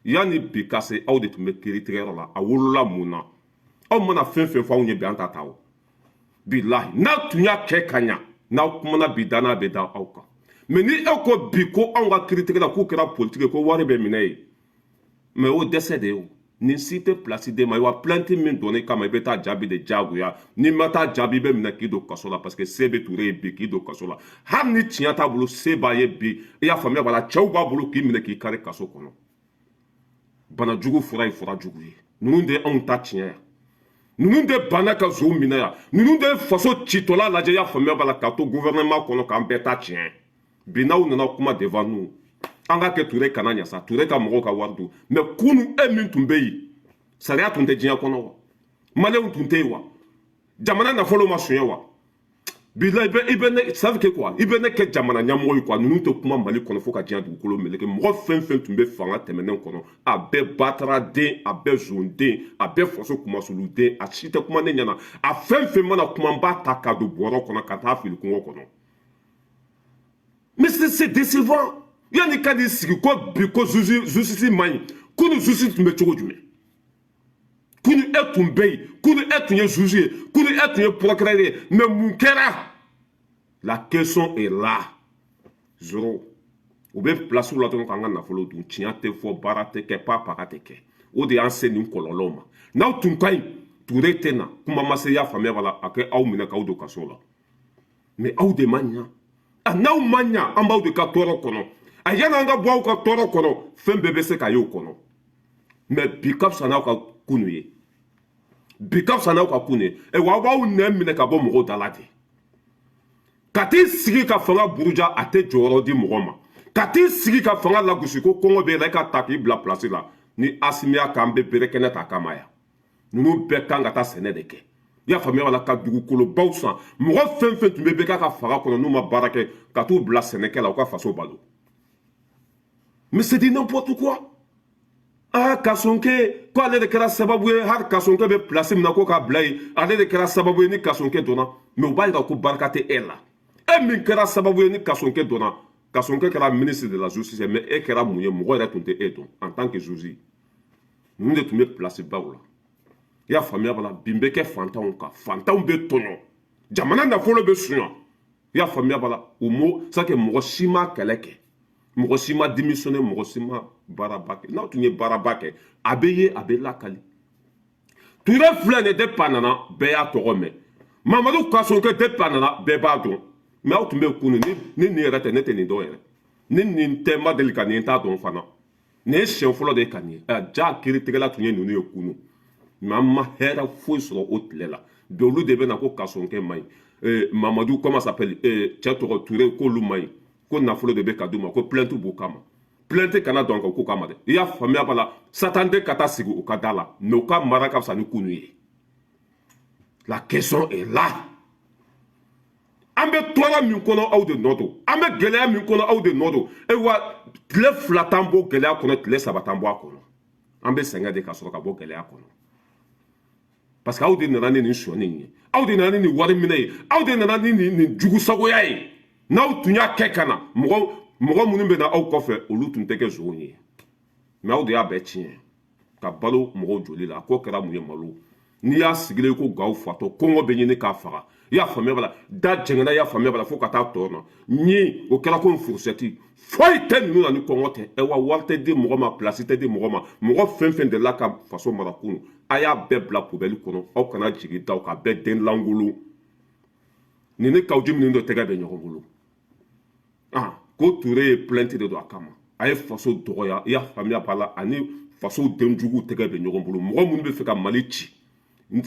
yanni bi ka se. Aw de tun bɛ kiiri tigɛyɔrɔ la, a wolola mun na? Aw mana fɛn fɛn fɔ anw ye bi, an ta ta o. Bilahi, n'a tun y'a kɛ ka ɲa, n'aw kumana bi, danaya bɛ da aw kan. Mais ni e ko bi ko anw ka kiiritigɛla k'u kɛra politiki ye, ko wari bɛ minɛ yen, mais o dɛsɛ de ye. O nin si tɛ place d'e ma wa. Plainte min donn'i kama, i bɛ taa jaabi de diyagoya. N'i ma taa jaabi, i bɛ minɛ k'i don kaso la, parce que se bɛ Ture ye bi k'i don kaso la. Hali ni tiɲɛ t'a bolo, se b'a ye bi. I y'a faamuya b'a la, cɛw b'a bolo k'i minɛ k'i kari kaso kɔnɔ. Banajugu fura ye fura jugu ye. Ninnu de ye anw ta tiɲɛ yan. Ninnu de banna ka zow minɛ yan. Ninnu de ye faso citɔla lajɛ. I y'a faamuya b'a la, k'a to gouvernement kɔnɔ k'an bɛɛ ta tiɲɛ. Bi n'aw nana kuma devant nous, an ka kɛ Ture kana ɲa sa, Ture ka mɔgɔw ka wari dun. Mais kunu, e min tun bɛ yen, sariya tun tɛ diɲɛ kɔnɔ wa? Maliyɛnw tun tɛ yen wa? Jamana nafolo ma suɲɛ wa? Bilahi, i bɛ ne ça veut que quoi, i bɛ ne kɛ jamana ɲɛmɔgɔ ye quoi. Ninnu tɛ kuma Mali kɔnɔ fo ka diɲɛ dugukolo meleke. Mɔgɔ fɛn fɛn tun bɛ fanga tɛmɛnen kɔnɔ, a bɛɛ bataraden, a bɛɛ zonden, a bɛɛ faso kumasuluden, a si tɛ kuma ne ɲɛna. A fɛn fɛn mana kuma, n b'a ta ka don bɔrɔ kɔnɔ ka taa fili kungo kɔnɔ. Mais c'est décevant. Yanni ka n'i sigi ko bi ko justice man ɲi, kunu justice tun bɛ cogo jumɛn? Kunu e tun bɛ yen, kunu e tun ye juge ye, kunu e tun ye procureur ye, mais mun kɛra? La question est là. Zéro. U bɛ place la dɔrɔn k'an ka nafolo dun. Tiɲɛ tɛ fɔ, baara tɛ kɛ, pa paga tɛ kɛ. O de y'an se nin kɔlɔlɔw ma. N'aw tun ka ɲi, Ture tɛ na kuma ma se. I y'a faamuya b'a la, a kɛ aw minɛ k'aw don kaso la. Mais aw de ma ɲa. A n'aw ma ɲa, an b'aw de ka tɔɔrɔ kɔnɔ. A yanni an ka bɔ aw ka tɔɔrɔ kɔnɔ, fɛn bɛɛ bɛ se ka ye o kɔnɔ. Mais bi ka fisa n'aw ka kunu ye, bi ka fisa n'aw ka kunu ye. Wa aw b'aw nɛn minɛ ka bɔ mɔgɔw da la de. Ka t'i sigi ka fanga buruja, a tɛ jɔyɔrɔ di mɔgɔ ma. Ka t'i sigi ka fanga lagosi ko kɔngɔ b'e la, i ka ta k'i bila place la. Ni Asimi y'a k'an bɛ bere kɛnɛ ta kama yan, ninnu bɛɛ kan ka taa sɛnɛ de kɛ. I y'a faamuya wala? Ka dugukolobaw san, mɔgɔ fɛn fɛn tun bɛ bɛ k'a ka fanga kɔnɔ n'u ma baara kɛ, ka t'u bila sɛnɛkɛ la, u ka faso balo. Mais c'est du n'importe quoi. Ah, Kasonke ko ale de kɛra sababu ye hali Kasonke bɛ place min na, ko k'a bila yen, ale de kɛra sababu ye ni Kasonke donna. Mais o b'a yira ko barika tɛ e la, e min kɛra sababu ye ni Kasonke donna. Kasonke kɛra ministre de la justice, mais e kɛra mun ye? Mɔgɔ yɛrɛ tun tɛ e dɔn en tant que juge. Ninnu de tun bɛ place baw la. I y'a faamuya b'a la? Bin bɛ kɛ fantanw kan, fantanw bɛ tɔɲɔ, jamana nafolo bɛ suɲa. I y'a faamuya b'a la? O mo c'est que mɔgɔ si ma kɛlɛ kɛ, mɔgɔ si ma démissionné, mɔgɔ si ma baaraba kɛ. N'aw tun ye baaraba kɛ, a bɛ ye, a bɛ lakali. Ture filɛ nin, depuis a nana, bɛɛ y'a tɔgɔ mɛn. Mamadu Kassogué, depuis a nana, bɛɛ b'a dɔn. Mais aw tun bɛ kunun ni nin yɛrɛ tɛ, ne tɛ nin dɔn yɛrɛ. Ni nin tɛ, ma deli ka nin t'a dɔn fana. Nin ye siɲɛ fɔlɔ de ye ka nin ye. Ja kiiritigɛla tun ye ninnu ye kunun, mais an ma hɛrɛ foyi sɔrɔ o tile la. Bi, olu de bɛ na ko Kassogué man ɲi, Mamadu, comment s'appelle, cɛ tɔgɔ Ture, k'olu man ɲi, ko nafolo de bɛ ka d'u ma, ko plainte b'u kama. Plainte kana dɔn ka ko kama dɛ. I y'a faamuya b'a la? Satan ka taa sigi u ka da la, mais u ka mara ka fisa ni kunu ye. La question est là: an bɛ tɔɔrɔ min kɔnɔ, aw de nɔ don. An bɛ gɛlɛya min kɔnɔ, aw de nɔ don. E wa, tile 2 t'an bɔ gɛlɛya kɔnɔ, tile 3 t'an bɔ a kɔnɔ. An bɛ sɛgɛn de ka sɔrɔ ka bɔ gɛlɛya kɔnɔ, parce que aw de nana ni nin sɔnni in ye, aw de nana ni nin wari minɛ ye, aw de nana ni nin jugusagoya ye. N'aw tun y'a kɛ ka na, mɔgɔ mɔgɔ minnu bɛ na aw kɔfɛ, olu tun tɛ kɛ zon ye. Mais aw de y'a bɛɛ tiɲɛ ka balo mɔgɔw joli la. A ko kɛra mun ye? Malo n'i y'a sigilen ko gawo fatɔ, kɔngɔ bɛ ɲini k'a faga. I y'a faamuya b'a la? Da jɛngɛnna, i y'a faamuya b'a la? Fo ka taa tɔ na ni o kɛra ko fourchette foyi tɛ ninnu na ni kɔngɔ tɛ. Ɛ wa, wari tɛ di mɔgɔ ma, place tɛ di mɔgɔ ma. Mɔgɔ fɛn fɛn delila ka faso mara kunun, a y'a bɛɛ bila poubelle kɔnɔ. Aw kana jigin da ka bɛɛ den langolo. Nin ni Kaou Djim minnu dɔ tɛgɛ bɛ ɲɔgɔn bolo. Ah, ko Ture ye plainte de don a kama, a ye faso dɔgɔya. I y'a faamuya b'a la? Ani faso denjuguw tɛgɛ bɛ ɲɔgɔn bolo, mɔgɔ minnu bɛ fɛ ka Mali ci,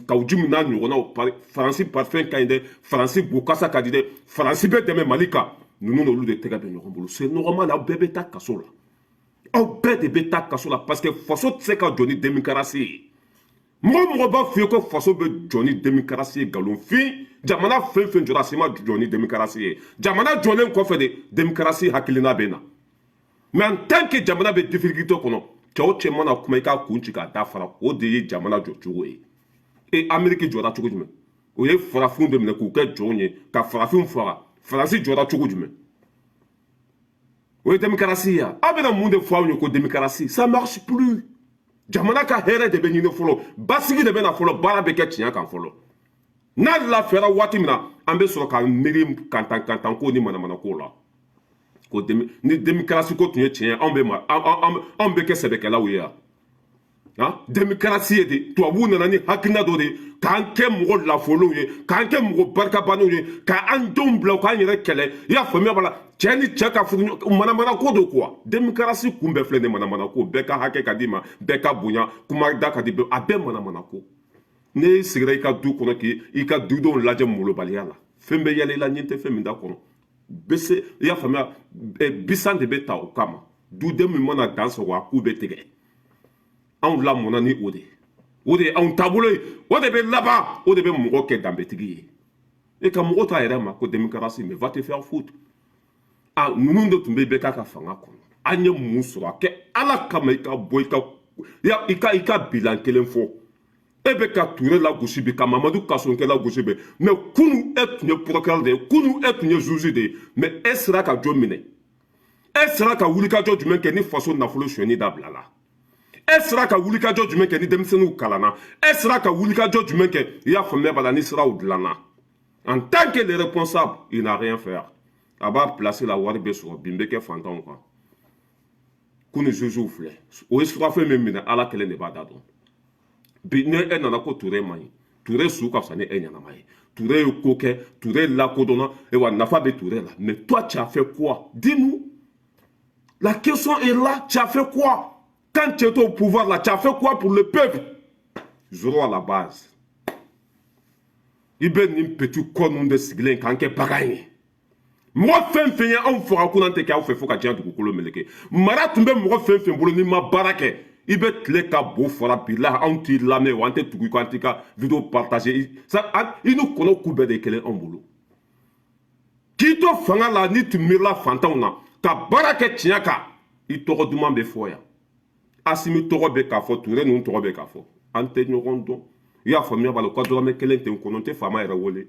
Kaou Djim n'a ɲɔgɔnnaw. Faransi parfum ka ɲi dɛ, Faransi bokasa ka di dɛ, Faransi bɛ dɛmɛ Mali kan. Ninnu n'olu de tɛgɛ bɛ ɲɔgɔn bolo. C'est normal, aw bɛɛ bɛ taa kaso la, aw bɛɛ de bɛ taa kaso la, parce que faso tɛ se ka jɔ ni démocratie ye. Mɔgɔ mɔgɔ b'a f'i ye ko faso bɛ jɔ ni démocratie ye, nkalonfin. Jamana fɛn fɛn jɔra, a si ma jɔ ni démocratie ye. Jamana jɔlen kɔfɛ de, démocratie hakilina bɛ na. Mais en tant que jamana bɛ difficulté kɔnɔ, cɛ o cɛ mana kuma, i k'a kun ci k'a da fara. O de ye jamana jɔ cogo ye. E, Ameriki jɔra cogo jumɛn? O ye farafinw de minɛ k'u kɛ jɔnw ye, ka farafinw faga. Faransi jɔra cogo jumɛn? O ye démocratie ye. Aw bɛna mun de fɔ aw ye ko démocratie, ça marche plus? Jamana ka hɛrɛ de bɛ ɲini fɔlɔ, basigi de bɛ na fɔlɔ, baara bɛ kɛ tiɲɛ kan fɔlɔ. N'a lafiyara waati min na, an bɛ sɔrɔ ka miiri kantan kantan ko ni manamana ko la. Ko ni démocratie ko tun ye tiɲɛ, anw bɛ ma anw bɛ kɛ sɛbɛkɛlaw ye yan. Han, démocratie ye de, tubabuw nana ni hakilina dɔ de ye k'an kɛ mɔgɔ lafolenw ye, k'an kɛ mɔgɔ barikabanenw ye, k'an denw bila k'an yɛrɛ kɛlɛ. I y'a faamuya b'a la? Cɛ ni cɛ ka furu, manamana ko don quoi. Démocratie kun bɛɛ filɛ nin, manamana ko. Bɛɛ ka hakɛ ka d'i ma, bɛɛ ka bonya, kuma da ka di bɛɛ, a bɛɛ manamana ko. N'e sigira i ka du kɔnɔ k'i ka dudenw lajɛ molobaliya la, fɛn bɛ yɛlɛ i la, ɲɛ tɛ fɛn min da kɔnɔ bese. I y'a faamuya? Bisan de bɛ ta o kama. Duden min mana dan sɔgɔ, a k'u bɛ tigɛ. Anw lamɔna ni o de ye, o de ye anw taabolo ye, o de bɛ laban, o de bɛ mɔgɔ kɛ danbetigi ye. E ka mɔgɔ t'a yɛrɛ ma ko démocratie, mais va te faire foutre. A ninnu de tun bɛ bɛɛ k'a ka fanga kɔnɔ. An ye mun sɔrɔ? A kɛ Ala kama, i ka bɔ i ka bilan kelen fɔ. E bɛ ka Ture lagosi bi, ka Mamadu Kassogué lagosi bi, mais kunu e tun ye procureur de ye, kunu e tun ye juge de ye. Mais e sera ka jɔn minɛ? E sera ka wulikajɔ jumɛn kɛ ni faso nafolo sonyɛni dabila la? E sera ka wulikajɔ jumɛn kɛ ni denmisɛnninw kalanna? E sera ka wulikajɔ jumɛn kɛ, i y'a faamuya b'a la, ni siraw dilanna? En tant que le responsable, il n'a rien fait. A b'a place la, wari bɛ sɔrɔ, bin bɛ kɛ fantanw kan. Kunu jugew filɛ, o ye surafɛn min minɛ, Ala kelen de b'a da dɔn. Bi ne e nana ko Ture man ɲi, Ture su ka fisa ni e ɲɛnama ye. Ture ye ko kɛ, Ture lakodɔnna, wa nafa bɛ Ture la. Mais toi, tu as fait quoi? Dis-nous, la question est là: tu as fait quoi quand tu étais au pouvoir là? Tu as fait quoi pour le peuple? Zéro à la base. I bɛ nin petit kɔ ninnu de sigilen k'an kɛ bagan ye. Mɔgɔ fɛn fɛn ye anw faga kunna tɛ kɛ aw fɛ fo ka diɲɛ dugukolo meleke. Mara tun bɛ mɔgɔ fɛn fɛn bolo, n'i ma baara kɛ, i bɛ tile ka bo fara bilahi, anw t'i lamɛn wa, an tɛ tugu i kɔ, an t'i ka vidéo partager. I ni kɔnɔ ku bɛɛ de ye kelen anw bolo. K'i to fanga la, n'i tun miirila fantanw na ka baara kɛ tiɲɛ kan, i tɔgɔ duman bɛ fɔ yan. Asimi tɔgɔ bɛ k'a fɔ, Ture ninnu tɔgɔ bɛ k'a fɔ, an tɛ ɲɔgɔn dɔn. I y'a faamuya b'a la, u ka dɔrɔmɛ kelen tɛ n kɔnɔ, n tɛ faama yɛrɛ wele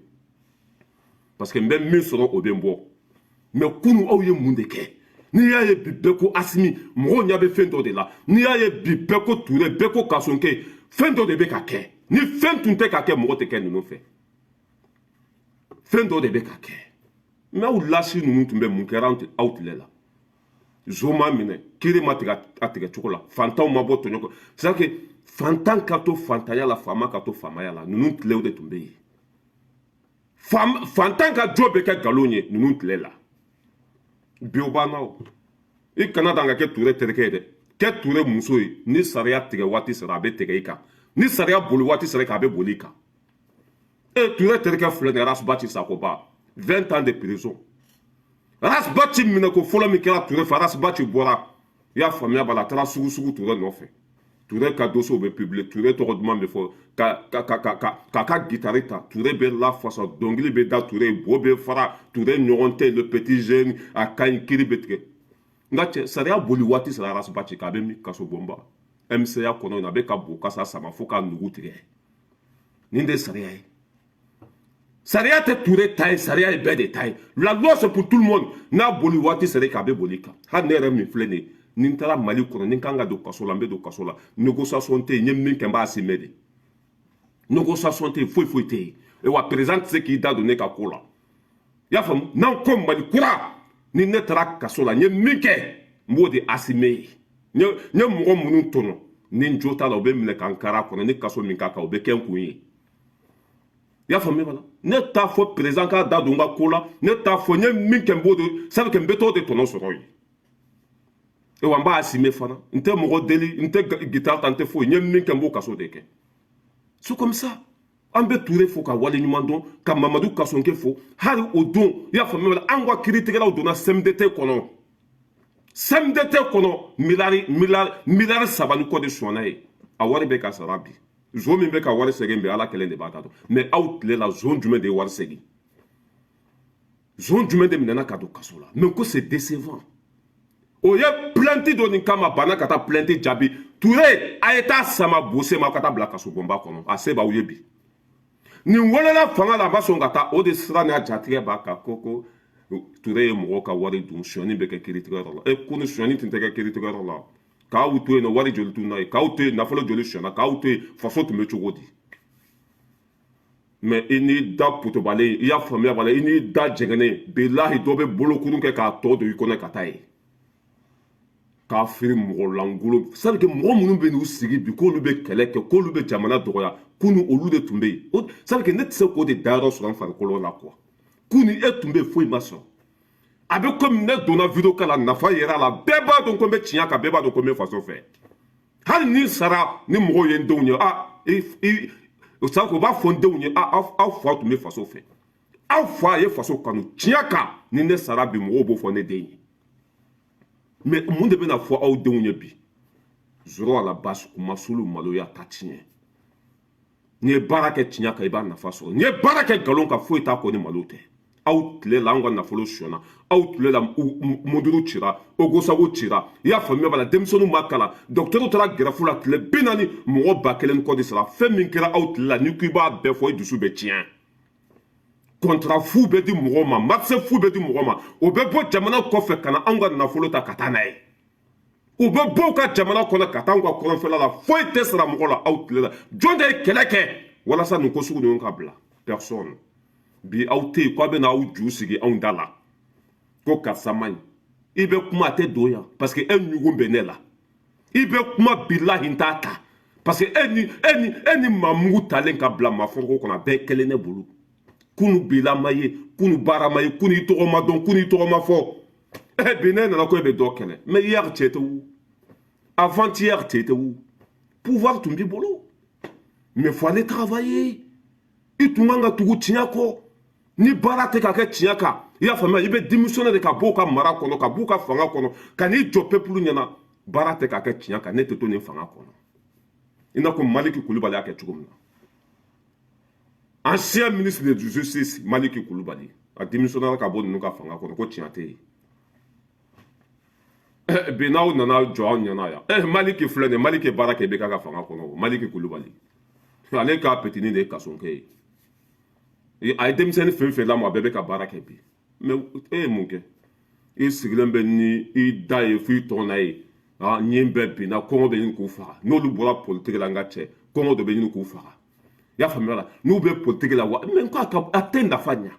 parce que n bɛ min sɔrɔ, o bɛ n bɔ. Mais kunu aw ye mun de kɛ? N'i y'a ye bi bɛɛ ko Asimi, mɔgɔw ɲɛ bɛ fɛn dɔ de la. N'i y'a ye bi bɛɛ ko Ture, bɛɛ ko Kasonke, fɛn dɔ de bɛ ka kɛ. Ni fɛn tun tɛ ka kɛ, mɔgɔ tɛ kɛ ninnu fɛ. Fɛn dɔ de bɛ ka kɛ. Mais aw lasi ninnu tun bɛ mun kɛra aw tile la? Zo ma minɛ, kiiri ma tigɛ a tigɛ cogo la, fantanw ma bɔ tɔɲɔ kɔ. C'est à dire que fantan ka to fantanya la, faama ka to faamaya la. Ninnu tilew de tun bɛ yen. Fantan ka jo bɛ kɛ nkalon ye ninnu tile la. Bi o banna. O i kana dan ka kɛ Ture terikɛ ye dɛ, kɛ Ture muso ye. Ni sariya tigɛ waati sera, a bɛ tigɛ i kan. Ni sariya boli waati sera i kan, a bɛ boli i kan. E Ture terikɛ filɛ nin ye, Ras Bath Sakoba, 20 ans de prison. Ras Bath minɛ ko fɔlɔ min kɛra Ture fɛ, Ras Bath bɔra, i y'a faamuya b'a la, a taara sugu sugu Ture nɔfɛ. Ture ka dossier bɛ publier, Ture tɔgɔ duman bɛ fɔ, ka ka ka ka ka k'a ka guitare ta, Ture bɛ lafasa, dɔnkili bɛ da Ture, bo bɛ fara Ture ɲɔgɔn tɛ, le petit jeune a ka ɲi, kiiri bɛ tigɛ. Nka cɛ, sariya boli waati sera Ras Bath kan, a bɛ min kaso bonba MCA kɔnɔ, a bɛ ka bo kasa sama fo ka nugu tigɛ. Nin de ye sariya ye. Sariya tɛ Ture ta ye, sariya ye bɛɛ de ta ye. La loi, c'est pour tout le monde. N'a boli waati sera i kan, a bɛ boli i kan. Hali ne yɛrɛ min filɛ nin ye, ni n taara Mali kɔnɔ, ni n kan ka don kaso la, n bɛ don kaso la. Négociation tɛ yen. N ye min kɛ, n b'a assumer de. Négociation tɛ yen, foyi foyi tɛ yen. Wa président tɛ se k'i da don ne ka ko la. I y'a faamu? N'an ko Mali kura, ni ne taara kaso la, n ye min kɛ, n b'o de assumer ye. N ye mɔgɔ minnu tɔɲɔ, ni n jo t'a la, u bɛ minɛ ka n kari a kɔnɔ. Ni kaso min ka kan, o bɛ kɛ n kun ye. I y'a faamuya bala? Ne t'a fɔ président k'a da don n ka ko la. Ne t'a fɔ. N ye min kɛ, n b'o de sabu kɛ, n bɛ t'o de tɔnɔ sɔrɔ yen. Wa n b'a assumer fana. N tɛ mɔgɔ deli, n tɛ guitare ta, n tɛ foyi. N ye min kɛ, n b'o kaso de kɛ. C'est comme ça. An bɛ Ture fo ka wale ɲuman dɔn, ka Mamadu Kasɔnke fo. Hali o don, i y'a faamuya, an ka kiiritigɛlaw donna CMDT kɔnɔ. CMDT kɔnɔ, miliyari miliyari miliyari saba ni kɔ de sɔnna ye. A wari bɛ ka sara bi. Zon min bɛ ka wari segin bi, Ala kelen de b'a ta dɔn. Mais aw tile la, zon jumɛn de ye wari segin? Zon jumɛn de minɛna ka don kaso la? Mais ko c'est décevant. O ye plainte dɔ nin kama, banna ka taa plainte jaabi. Ture, a ye taa sama bose ma, ka taa bila kaso bonba kɔnɔ. A se b'aw ye bi. Nin wolola fanga la, a ma sɔn ka taa. O de sira n'a jatigɛ b'a kan ko Ture ye mɔgɔw ka wari dun. Sonyani bɛ kɛ kiiritigɛyɔrɔ la. E ko ni sonyani tun tɛ kɛ kiiritigɛyɔrɔ la, k'aw to yen nɔ, wari joli tun n'a ye? K'aw to yen, nafolo joli sonyana? K'aw to yen, faso tun bɛ cogo di? Mais i n'i da putobalen, i y'a faamuya b'a la, i n'i da jɛngɛnnen, bilahi, dɔ bɛ bolokurun kɛ k'a tɔ don i kɔnɔ ka taa ye k'a feere mɔgɔ lankolon. C'est à dire que mɔgɔ minnu bɛ n'u sigi bi k'olu bɛ kɛlɛ kɛ, k'olu bɛ jamana dɔgɔya, k'u olu de tun bɛ yen. C'est à dire que ne tɛ se k'o de dayɔrɔ sɔrɔ n farikolo la quoi. K'u ni e tun bɛ yen, foyi ma sɔrɔ. A bɛ komi ne donna vidéo kɛ la, nafa yɛrɛ la. Bɛɛ b'a dɔn ko n bɛ tiɲɛ kan, bɛɛ b'a dɔn ko n bɛ faso fɛ. Hali ni sara, ni mɔgɔw ye n denw ye, a i o sa, u b'a fɔ n denw ye: aw fa tun bɛ faso fɛ, aw fa ye faso kanu tiɲɛ kan. Ni ne sara bi, mɔgɔw b'o fɔ ne den ye. Mais mun de bɛna fɔ aw denw ye bi? Zoro a la base, kumasulu maloya ta tiɲɛ. N'i ye baara kɛ tiɲɛ kan, i b'a nafa sɔrɔ. N'i ye baara kɛ nkalon kan, foyi t'a kɔ ni malo tɛ. Aw tile la, anw ka nafolo sonyana. Aw tile la, muduru cira, Ogosago cira. I y'a faamuya b'a la? Denmisɛnninw ma kalan, dɔgɔtɔrɔw taara grève la tile 40, mɔgɔ 1000 kɔ de sara. Fɛn min kɛra aw tile la, n'i ko i b'a bɛɛ fɔ, i dusu bɛ tiɲɛ. Contrat fu bɛ di mɔgɔw ma, marché fu bɛ di mɔgɔ ma. O bɛ bɔ jamana kɔfɛ ka na anw ka nafolo ta ka taa n'a ye. U bɛ bɔ u ka jamana kɔnɔ ka taa anw ka kɔrɔnfɛla la. Foyi tɛ sara mɔgɔ la aw tile la. Jɔn de ye kɛlɛ kɛ walasa nin ko sugu ninnu ka bila? Personne. Bi aw tɛ yen k'aw bɛ n'aw ju sigi anw da la ko karisa man ɲi. I bɛ kuma, a tɛ don yan parce que e ɲugun bɛ ne la. I bɛ kuma, bilahi, n t'a ta parce que e ni maa mugu talen ka bila maa foroko kɔnɔ, a bɛɛ kelen ne bolo. Kunu bila ma ye, kunu baara ma ye, kunu i tɔgɔ ma dɔn, kunu i tɔgɔ ma fɔ. Ɛ bi ne nana ko e bɛ dɔ kɛlɛ. Mais hier tu étais où? Avant-hier tu étais où? Pouvoir tun b'i bolo, mais faut aller travailler. I tun kan ka tugu tiɲɛ kɔ. Ni baara tɛ ka kɛ tiɲɛ kan. I y'a faamuya, i bɛ démissionner de ka bɔ u ka mara kɔnɔ, ka b'u ka fanga kɔnɔ, ka n'i jɔ peuple ɲɛna. Baara tɛ k'a kɛ tiɲɛ kan, ne tɛ to nin fanga kɔnɔ. I n'a fɔ Maliki Kulubali y'a kɛ cogo min na, ancien ministre de justice Maliki Kulubali, a démissionné ka bɔ ninnu ka fanga kɔnɔ ko tiɲɛ tɛ yen. Bi n'aw nana jɔ anw ɲɛna yan, Maliki filɛ nin ye, Maliki ye baara kɛ IBK ka fanga kɔnɔ. Maliki Kulubali, ale ka petini de ye kasonkɛ ye. A ye denmisɛnnin fɛn fɛn lamɔ, a bɛɛ bɛ ka baara kɛ bi. Mais e ye mun kɛ? I sigilen bɛ ni i da ye f'i tɔn ye ɲin bɛɛ binna, kɔngɔ bɛ ɲini k'u faga. N'olu bɔra politiki la, n ka cɛ, kɔngɔ dɔ bɛ ɲini k'u faga. I y'a faamuya la, n'u bɛ politiki la wa, mais ko a tɛ nafa ɲa.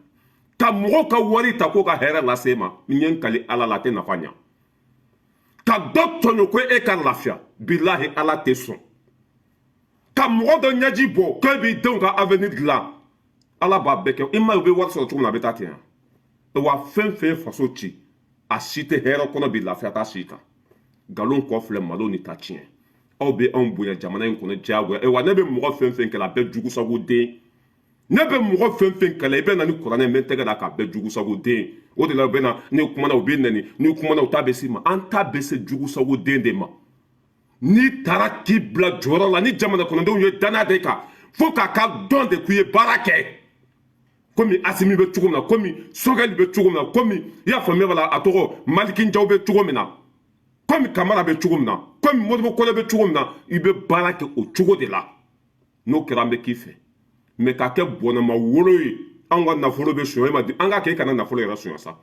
Ka mɔgɔw ka wari ta ko ka hɛrɛ lase e ma, n ye n kali Ala la, a tɛ nafa ɲa. Ka dɔ tɔɲɔ ko e ka lafiya, bilahi, Ala tɛ sɔn. Ka mɔgɔ dɔ ɲɛji bɔ k'e b'i denw ka avenir dilan, Ala b'a bɛɛ kɛ. I ma ye, u bɛ wari sɔrɔ cogo min na, a bɛ taa ten. Wa fɛn fɛn ye faso ci, a si tɛ hɛrɛ kɔnɔ bi, lafiya t'a si kan. Nkalon kɔ filɛ, malo ni ta tiɲɛ. Aw bɛ anw bonya jamana in kɔnɔ diyagoya. Wa ne bɛ mɔgɔ fɛn fɛn kɛlɛ, a bɛɛ jugusago den. Ne bɛ mɔgɔ fɛn fɛn kɛlɛ, i bɛ na ni kuranɛ, n bɛ n tɛgɛ da k'a bɛɛ jugusago den. O de la, u bɛ na ni kumana, u bɛ nɛni, ni kumana, u ta bɛ s'i ma. An ta bɛ se jugusago den de ma. N'i taara k'i bila jɔyɔrɔ la, ni jamana kɔnɔdenw ye danaya de kan, fo k'a ka dɔn de k'u ye baara kɛ, komi Asimi bɛ cogo min na, komi Sogɛli bɛ cogo min na, komi, i y'a faamuya b'a la, a tɔgɔ Maliki Jaw bɛ cogo min na, komi Kamara bɛ cogo min na, komi Modibo Kɔnɛ bɛ cogo min na, i bɛ baara kɛ o cogo de la. N'o kɛra, an bɛ k'i fɛ. Mais k'a kɛ bɔnɛma wolo ye, anw ka nafolo bɛ sonya, e ma di an k'a kɛ, e kana nafolo yɛrɛ sonya sa.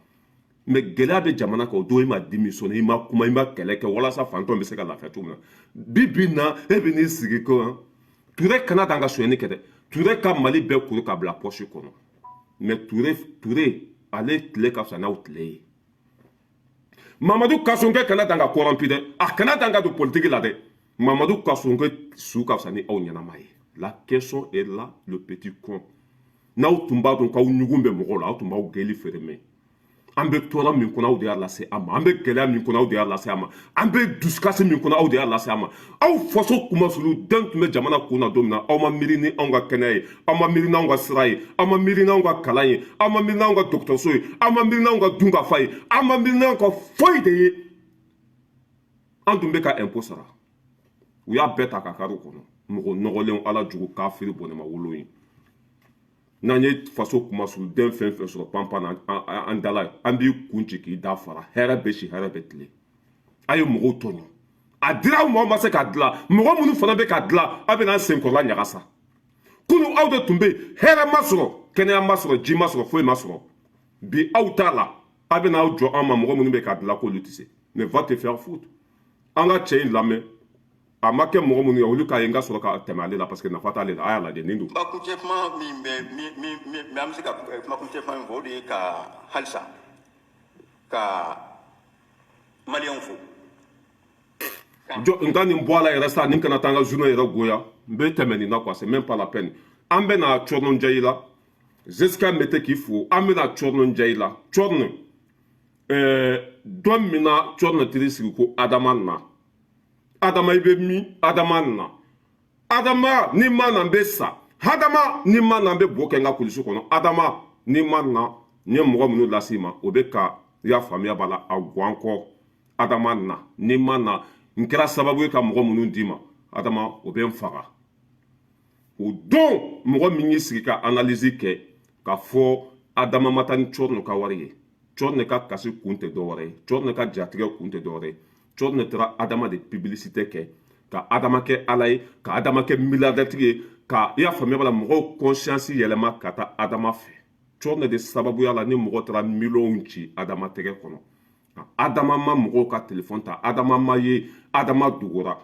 Mais gɛlɛya bɛ jamana kan, o don e ma démissionné, i ma kuma, i ma kɛlɛ kɛ walasa fantanw bɛ se ka lafiya cogo min na. Bi bi in na, e bɛ n'i sigi ko Ture kana dan ka sonyɛni kɛ dɛ. Ture ka Mali bɛɛ kuru ka bila poche kɔnɔ. Mais Ture, Ture ale tile ka fisa n'aw tile ye. Mamadu Kasonkɛ kana dan ka corrompu dɛ, a kana dan ka don politiki la dɛ. Mamadu Kasonkɛ su ka fisa ni aw ɲɛnama ye. La question est là, le petit con. N'aw tun b'a dɔn k'aw ɲugun bɛ mɔgɔw la, aw tun b'aw gɛli feere. Mɛ an bɛ tɔɔrɔ min kɔnɔ, aw de y'a lase an ma. An bɛ gɛlɛya min kɔnɔ, aw de y'a lase an ma. An bɛ dusukasi min kɔnɔ, aw de y'a lase an ma. Aw faso kumasulu den tun bɛ jamana kun na don min na, aw ma miiri ni anw ka kɛnɛya ye, aw ma miiri n'anw ka sira ye, aw ma miiri n'anw ka kalan ye, aw ma miiri n'anw ka dɔgɔtɔrɔso ye, aw ma miiri n'anw ka dunkafa ye, aw ma miiri n'anw ka foyi de ye. An tun bɛ ka impôt sara, u y'a bɛɛ ta ka kari kɔnɔ. Mɔgɔ nɔgɔlenw, Ala jugu, kafiri, bɔnɛma wolo ye. N'an ye faso kumasuluden fɛn fɛn sɔrɔ panpan na an dala, an b'i kun ci k'i da fara. Hɛrɛ bɛ si, hɛrɛ bɛ tile. A ye mɔgɔw tɔɲɔ, a dira aw ma, aw ma se k'a dilan. Mɔgɔ minnu fana bɛ k'a dilan, aw bɛ n'an senkɔrɔla ɲagasa. Kunu aw de tun bɛ yen, hɛrɛ ma sɔrɔ, kɛnɛya ma sɔrɔ, ji ma sɔrɔ, foyi ma sɔrɔ. Bi aw t'a la, aw bɛ n'aw jɔ an ma, mɔgɔ minnu bɛ k'a dilan k'olu tɛ se. Mais va te faire foutre. An ka cɛ in lamɛn, a ma kɛ mɔgɔ minnu ye, olu k'a ye n ka sɔrɔ ka tɛmɛ ale la, parce que nafa t'ale la. A y'a lajɛ, nin don.
Kuma kuncɛ kuma min bɛ min an bɛ se ka kuma kuncɛ kuma min fɔ, o de ye ka halisa ka maliyɛnw fo.
Jɔ n ka nin bɔ a la yɛrɛ sa, nin kana taa n ka journée yɛrɛ goya. N bɛ tɛmɛ nin na quoi, c'est même pas la peine. An bɛ na Cɔrɔnɔ Jayi la, Jessica Mete k'i fo. An bɛ na Cɔrɔnɔ Jayi la. Cɔrɔnɔ don min na Cɔrɔnɔ teri sigi ko Adama na, Adama i bɛ min? Adama na, Adama ni ma na, n bɛ sa. Adama ni ma na, n bɛ bo kɛ n ka kulisi kɔnɔ. Adama ni ma na, n ye mɔgɔ minnu lase i ma, o bɛ ka, i y'a faamuya b'a la, a guwan kɔ. Adama na, ni ma na, n kɛra sababu ye ka mɔgɔ minnu d'i ma, Adama, o bɛ n faga. O don mɔgɔ min y'i sigi ka analyse kɛ k'a fɔ Adama ma taa ni Cɔrɔnɔ ka wari ye, Cɔrɔnɔ ka kasi kun tɛ dɔwɛrɛ ye, Cɔrɔnɔ ka jatigɛ kun tɛ dɔwɛrɛ ye. Cɔrɔnɔ taara Adama de publicité kɛ, ka Adama kɛ Ala ye, ka Adama kɛ milliardaire ye, ka, i y'a faamuya b'a la, mɔgɔw conscience yɛlɛma ka taa Adama fɛ. Cɔrɔnɔ de sababuya la ni mɔgɔ taara miliyɔnw ci Adama tɛgɛ kɔnɔ. Adama ma mɔgɔw ka telefɔni ta, Adama ma ye, Adama dogora.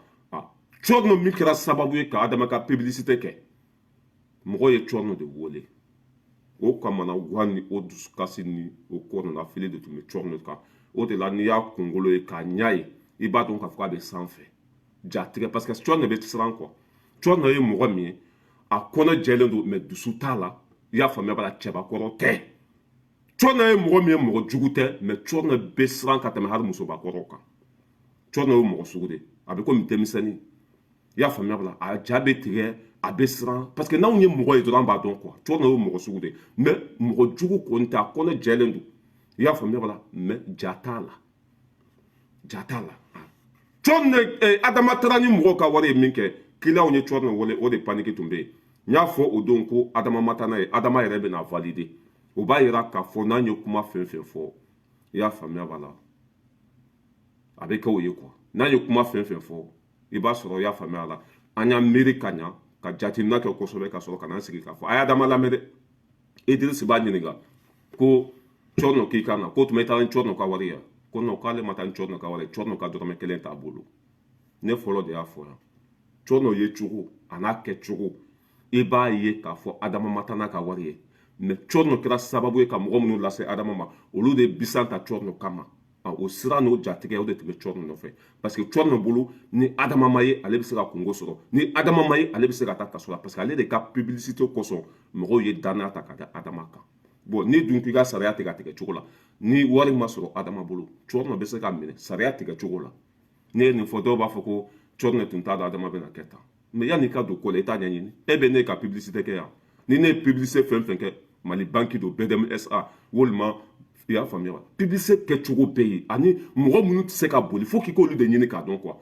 Cɔrɔnɔ min kɛra sababu ye ka Adama ka publicité kɛ, mɔgɔw ye Cɔrɔnɔ de wele. O kamana gan ni o dusukasi ni o kɔnɔna fili de tun bɛ Cɔrɔnɔ kan. O de la, n'i y'a kunkolo ye k'a ɲɛ ye, i b'a dɔn k'a fɔ k'a bɛ sanfɛ jatigɛ, parce que Cɔrɔnɔ bɛ siran kɔ. Cɔrɔnɔ ye mɔgɔ min ye, a kɔnɔ jɛlen don, mais dusu t'a la. I y'a faamuya b'a la, cɛbakɔrɔ tɛ. Cɔrɔnɔ ye mɔgɔ min ye, mɔgɔ jugu tɛ, mais Cɔrɔnɔ bɛ siran ka tɛmɛ hali musobakɔrɔw kan. Cɔrɔnɔ ye mɔgɔ sugu de, a bɛ komi denmisɛnnin. I y'a faamuya b'a la, a ja bɛ tigɛ, a bɛ siran, parce que n'anw ye mɔgɔ ye dɔrɔn, an b'a dɔn quoi. Cɔrɔnɔ ye mɔgɔ sugu de, mais mɔgɔ jugu kɔni tɛ, a kɔnɔ jɛlen don. I y'a faamuya b'a la, mais ja t'a la, ja t'a la. Cɔrɔnɔ Adama taara ni mɔgɔw ka wari ye min kɛ, clientw ye Cɔrɔnɔ wele, o de panique tun bɛ yen. N y'a fɔ o don ko Adama ma taa n'a ye, Adama yɛrɛ bɛna valider. O b'a yira k'a fɔ n'an ye kuma fɛn fɛn fɔ, i y'a faamuya b'a la, a bɛ kɛ o ye quoi. N'an ye kuma fɛn fɛn fɔ, i b'a sɔrɔ, i y'a faamuya la, an y'an miiri ka ɲa ka jateminɛ kɛ kosɛbɛ ka sɔrɔ ka n'an sigi k'a fɔ. A y'a Adama lamɛn dɛ. Idrisi b'a ɲininka ko Cɔrɔnɔ k'i ka na ko tuma i taara ni Cɔrɔnɔ ka wari ye? Ko non, k'ale ma taa ni Cɔrɔnɔ ka wari ye, Cɔrɔnɔ ka dɔrɔmɛ kelen t'a bolo. Ne fɔlɔ de y'a fɔ yan. Cɔrɔnɔ ye cogo a n'a kɛ cogo, i b'a ye k'a fɔ Adama ma taa n'a ka wari ye, mais Cɔrɔnɔ kɛra sababu ye ka mɔgɔ minnu lase Adama ma, olu de bisan ta Cɔrɔnɔ kama. O sira n'o jatigɛ, o de tun bɛ Cɔrɔnɔ nɔfɛ, parce que Cɔrɔnɔ bolo, ni Adama ma ye, ale bɛ se ka kungo sɔrɔ, ni Adama ma ye, ale bɛ se ka taa kaso la, parce que ale de ka publicité kosɔn mɔgɔw ye danaya ta ka da Adama kan. Bon, ni dun k'i ka sariya tigɛ a tigɛ cogo la, ni wari ma sɔrɔ Adama bolo, Cɔrɔnɔ bɛ se ka minɛ sariya tigɛ cogo la. Ne ye nin fɔ, dɔw b'a fɔ ko Cɔrɔnɔ tun t'a dɔn Adama bɛna kɛ tan. Mais yanni i ka don ko la, i t'a ɲɛɲini. E bɛ ne ka publicité kɛ yan, ni ne ye publicité fɛn fɛn kɛ, Mali Banki don, BDMSA walima, i y'a faamuya wa, publicité kɛcogo bɛ yen, ani mɔgɔ minnu tɛ se ka boli, fo k'i k'olu de ɲini k'a dɔn quoi.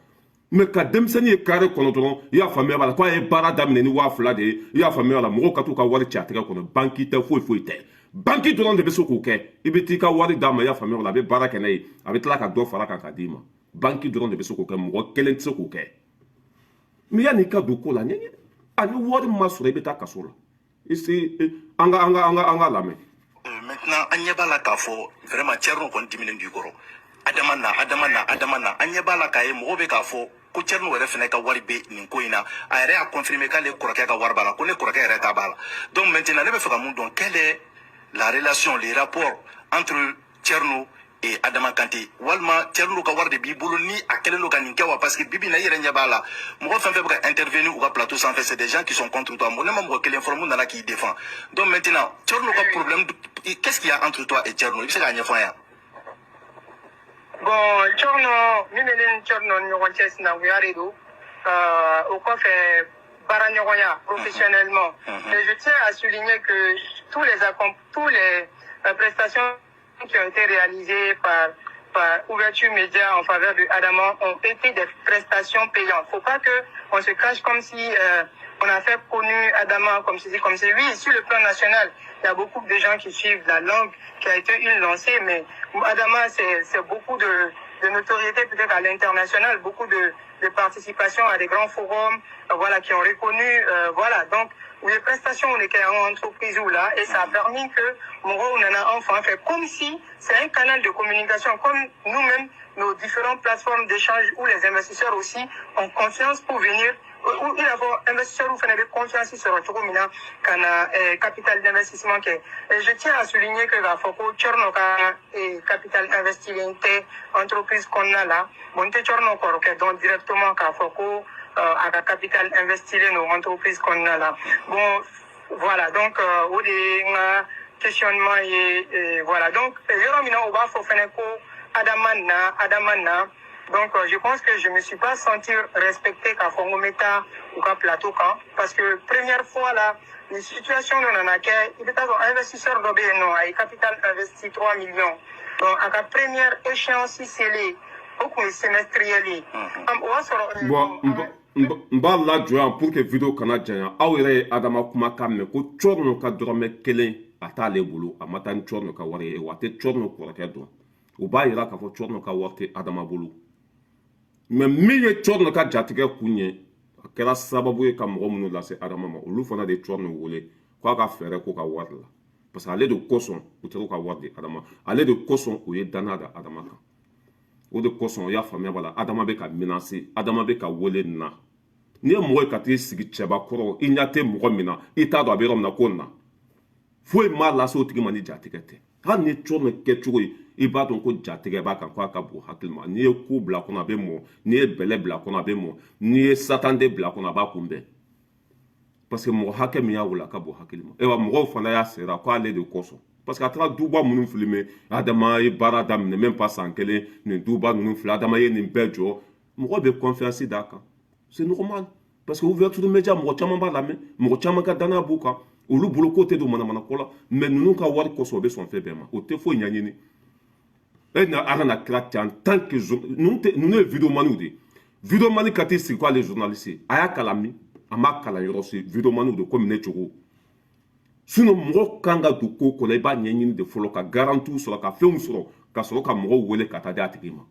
Mais ka denmisɛnnin ye carré kɔnɔ dɔrɔn, i y'a faamuya b'a la, k'a ye baara daminɛ ni 2000 de ye, i y'a faamuya b'a la, mɔgɔw ka t'u ka wari ci a tɛgɛ kɔnɔ. Banki tɛ, foyi foyi tɛ, banki dɔrɔn de bɛ se k'o kɛ. I bɛ t'i ka wari d'a ma, i y'a faamuya b'a la, a bɛ baara kɛ n'a ye, a bɛ tila ka dɔ fara kan ka d'i ma. Banki dɔrɔn de bɛ se k'o kɛ, mɔgɔ kelen tɛ se k'o kɛ. Mais yanni i ka don ko la, ɲɛɲini. Ani wari ma sɔrɔ, i bɛ taa kaso la. Isi an ka lamɛn.
Maintenant, an ɲɛ b'a la k'a fɔ vraiment Thierno kɔni diminen b'i kɔrɔ. Adama na, Adama na, Adama na, an ɲɛ b'a la k'a ye mɔgɔw bɛ k'a fɔ ko Thierno yɛrɛ fɛnɛ ka wari bɛ nin ko in na. A yɛrɛ y'a confirmer k'ale kɔrɔkɛ ka wari b'a la, ko ne kɔrɔkɛ yɛrɛ ta b'a la. Donc maintenant, ne bɛ fɛ ka mun dɔn? Quelle est la relation, les rapports entre Thierno et Adama Kante? Walima Thierno ka wari de b'i bolo ni a kɛlen don ka nin kɛ wa? Parce que bibi in na, i yɛrɛ ɲɛ b'a la, mɔgɔ fɛn fɛn bɛ ka intervenir u ka plateau sanfɛ, c'est des gens qui sont contre toi. Ne ma mɔgɔ kelen fɔlɔ mun nana k'i défend. Donc maintenant, Thierno ka problème, qu'est-ce qu'il y a entre toi et Thierno? I bɛ se k'a ɲɛfɔ an ye?
Bon, Thierno, min bɛ ne ni Thierno ni ɲɔgɔn cɛ, sinankunya de don. O kɔfɛ, baara ɲɔgɔnya professionnellement. Et je tiens à souligner que tous les prestations qui ont été réalisées par Ouverture Média en faveur de Adama ont été des prestations payantes. Faut pas que on se cache comme si on a fait connu Adama comme ceci, comme ceci. Oui, sur le plan national, il y a beaucoup de gens qui suivent la langue qui a été une lancée, mais Adama, c'est beaucoup de notoriété peut-être à l'international, beaucoup de participation à des grands forums, voilà, qui ont reconnu, voilà. Donc, les prestations, on était en entreprise ou là, et ça a permis que mɔgɔw nana enfin fait comme si c'est un canal de communication, comme nous-mêmes, nos différentes plateformes d'échange où les investisseurs aussi ont confiance pour venir, où il a fɔ investisseurs fana bɛ confiance sɔrɔ cogo min na ka na capital d'investissement kɛ. Et je tiens à souligner que k'a fɔ ko Thierno ka capital investilen tɛ entreprise kɔnɔna la. Bon, n tɛ Thierno kɔrɔkɛ dɔn directement k'a fɔ ko a ka capital investilen don entreprise kɔnɔna la. Bon, voilà, donc o de ye n ka questionnement ye. Voilà, donc yɔrɔ min na u b'a fɔ fɛnɛ ko Adama na, Adama na, donc je pense que je me suis pas senti respecté k'a fɔ n ko n bɛ taa u ka plateau kan, parce que première fois là, ni situation dɔ nana kɛ, i bɛ taa sɔrɔ investisseur dɔ bɛ yen nɔ, a ye capital investi 3 millions. Donc a ka première échéance selen, o tun ye semestriel ye, o y'a sɔrɔ
Bon, n b'a lajɔ yan pour que vidéo kana janya. Aw yɛrɛ ye Adama kumakan mɛn ko Cɔrɔnɔ ka dɔrɔmɛ kelen a t'ale bolo, a ma taa ni Cɔrɔnɔ ka wari ye, wa a tɛ Cɔrɔnɔ kɔrɔkɛ dɔn. O b'a yira k'a fɔ Cɔrɔnɔ ka wari tɛ Adama bolo. Mais min ye Cɔrɔnɔ ka jatigɛ kun ye, a kɛra sababu ye ka mɔgɔ minnu lase Adama ma, olu fana de ye Cɔrɔnɔ wele k'a ka fɛɛrɛ k'u ka wari la, parce que ale de kosɔn u taara u ka wari di Adama, ale de kosɔn u ye danaya da Adama kan. O de kosɔn, i y'a faamuya b'a la, Adama bɛ ka menacer, Adama bɛ ka wele nin na. N'i ye mɔgɔ ye ka t'i sigi cɛba kɔrɔ, i ɲɛ tɛ mɔgɔ min na, i t'a dɔn a bɛ yɔrɔ min na, ko na foyi m'a lase o tigi ma ni jatigɛ tɛ. Hali ni Cɔrɔnɔ kɛcogo ye, i b'a dɔn ko jatigɛ b'a kan, k'a ka bon hakili ma. N'i ye ko bila kɔnɔ, a bɛ mɔ. N'i ye bɛlɛ bila kɔnɔ, a bɛ mɔ. N'i ye satanden bila kɔnɔ, a b'a kunbɛn, parce que mɔgɔ hakɛ min y'a wele, a ka bon hakili ma. Ayiwa, mɔgɔw fana y'a sera ko ale de kosɔn, parce que a taara duba minnu filmer, Adama ye baara daminɛ même pas san kelen, nin duba ninnu filɛ, Adama ye nin bɛɛ jɔ, mɔgɔ bɛ confiance d'a kan, c'est normal, parce que Ouverture Média, mɔgɔ caman b'a lamɛn, mɔgɔ caman ka danaya b'u kan, olu bolo ko tɛ don manamana ko la. Mais ninnu ka wari kosɔn, u bɛ sɔn fɛn bɛɛ ma, o tɛ foyi ɲɛɲini. E na ala na kira cɛ, en tant que ninnu tɛ, ninnu ye videomaniw de ye. Videomani ka t'i sigi k'ale journaliste ye, a y'a kalan min, a ma kalan yɔrɔ si. Videomaniw de komi ne cogo. Sinon mɔgɔ kan ka don ko ko la, i b'a ɲɛɲini de fɔlɔ, ka garantiw sɔrɔ, ka fɛnw sɔrɔ, ka sɔrɔ ka mɔgɔw wele ka taa di a tigi ma.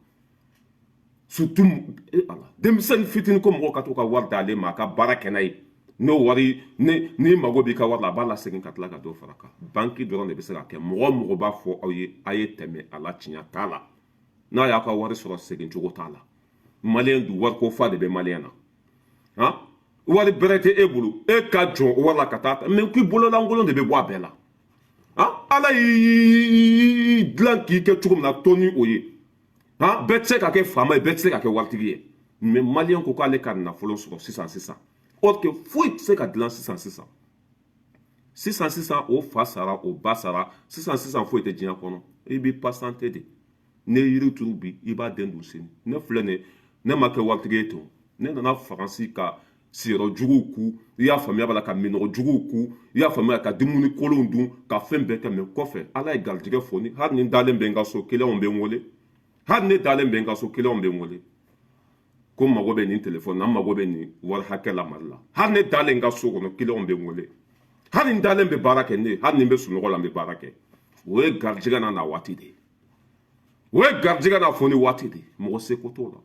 Surtout ala denmisɛnnin fitinin ko mɔgɔw ka to ka wari d'ale ma a ka baara kɛ n'a ye. N'o wari ni n'i mago b'i ka wari la, a b'a lasegin ka tila ka dɔ fara kan. Banki dɔrɔn de bɛ se ka kɛ. Mɔgɔ mɔgɔ b'a fɔ aw ye, a ye tɛmɛ a la, tiɲɛ t'a la. N'a y'a ka wari sɔrɔ, segin cogo t'a la. Maliyɛn dun, wariko fa de bɛ maliyɛn na. Han, wari bɛrɛ tɛ e bolo, e ka jɔn o wari la ka taa mɛ k'i bololankolon de bɛ bɔ a bɛɛ la. Han, ala y'i dilan k'i kɛ cogo min na, to ni o ye. Han, bɛɛ tɛ se ka kɛ faama ye, bɛɛ tɛ se ka kɛ waritigi ye. Mɛ maliyɛn ko k'ale ka nafolo sɔrɔ sisan sisan, or que foyi tɛ se ka dilan sisan sisan. Sisan sisan, o fa sara, o ba sara. Sisan sisan, foyi tɛ diɲɛ kɔnɔ. I b'i patienter de. Ne ye yiri turu bi, i b'a den dun sini. Ne filɛ nin ye, ne ma kɛ waritigi ye ten. Ne nana Faransi ka siyɔrɔ juguw ku, i y'a faamuya b'a la, ka minɔgɔ juguw ku, i y'a faamuya, ka dumuni kolonw dun, ka fɛn bɛɛ kɛ. Mɛ kɔfɛ, ala ye garijɛgɛ foni. Hali ni dalen bɛ n ka so, kelenw bɛ n wele. Hali ne dalen bɛ n ka so, kelenw bɛ n wele ko n mago bɛ nin telefɔni na, n mago bɛ nin wari hakɛ la Mali la. Hali ne dalen n ka so kɔnɔ, kelenw bɛ n wele. Hali n dalen bɛ baara kɛ ne, hali ni n bɛ sunɔgɔ la, n bɛ baara kɛ. O ye garijɛgɛ n'a na waati de ye, o ye garijɛgɛ n'a foni waati de ye. Mɔgɔ seko t'o la.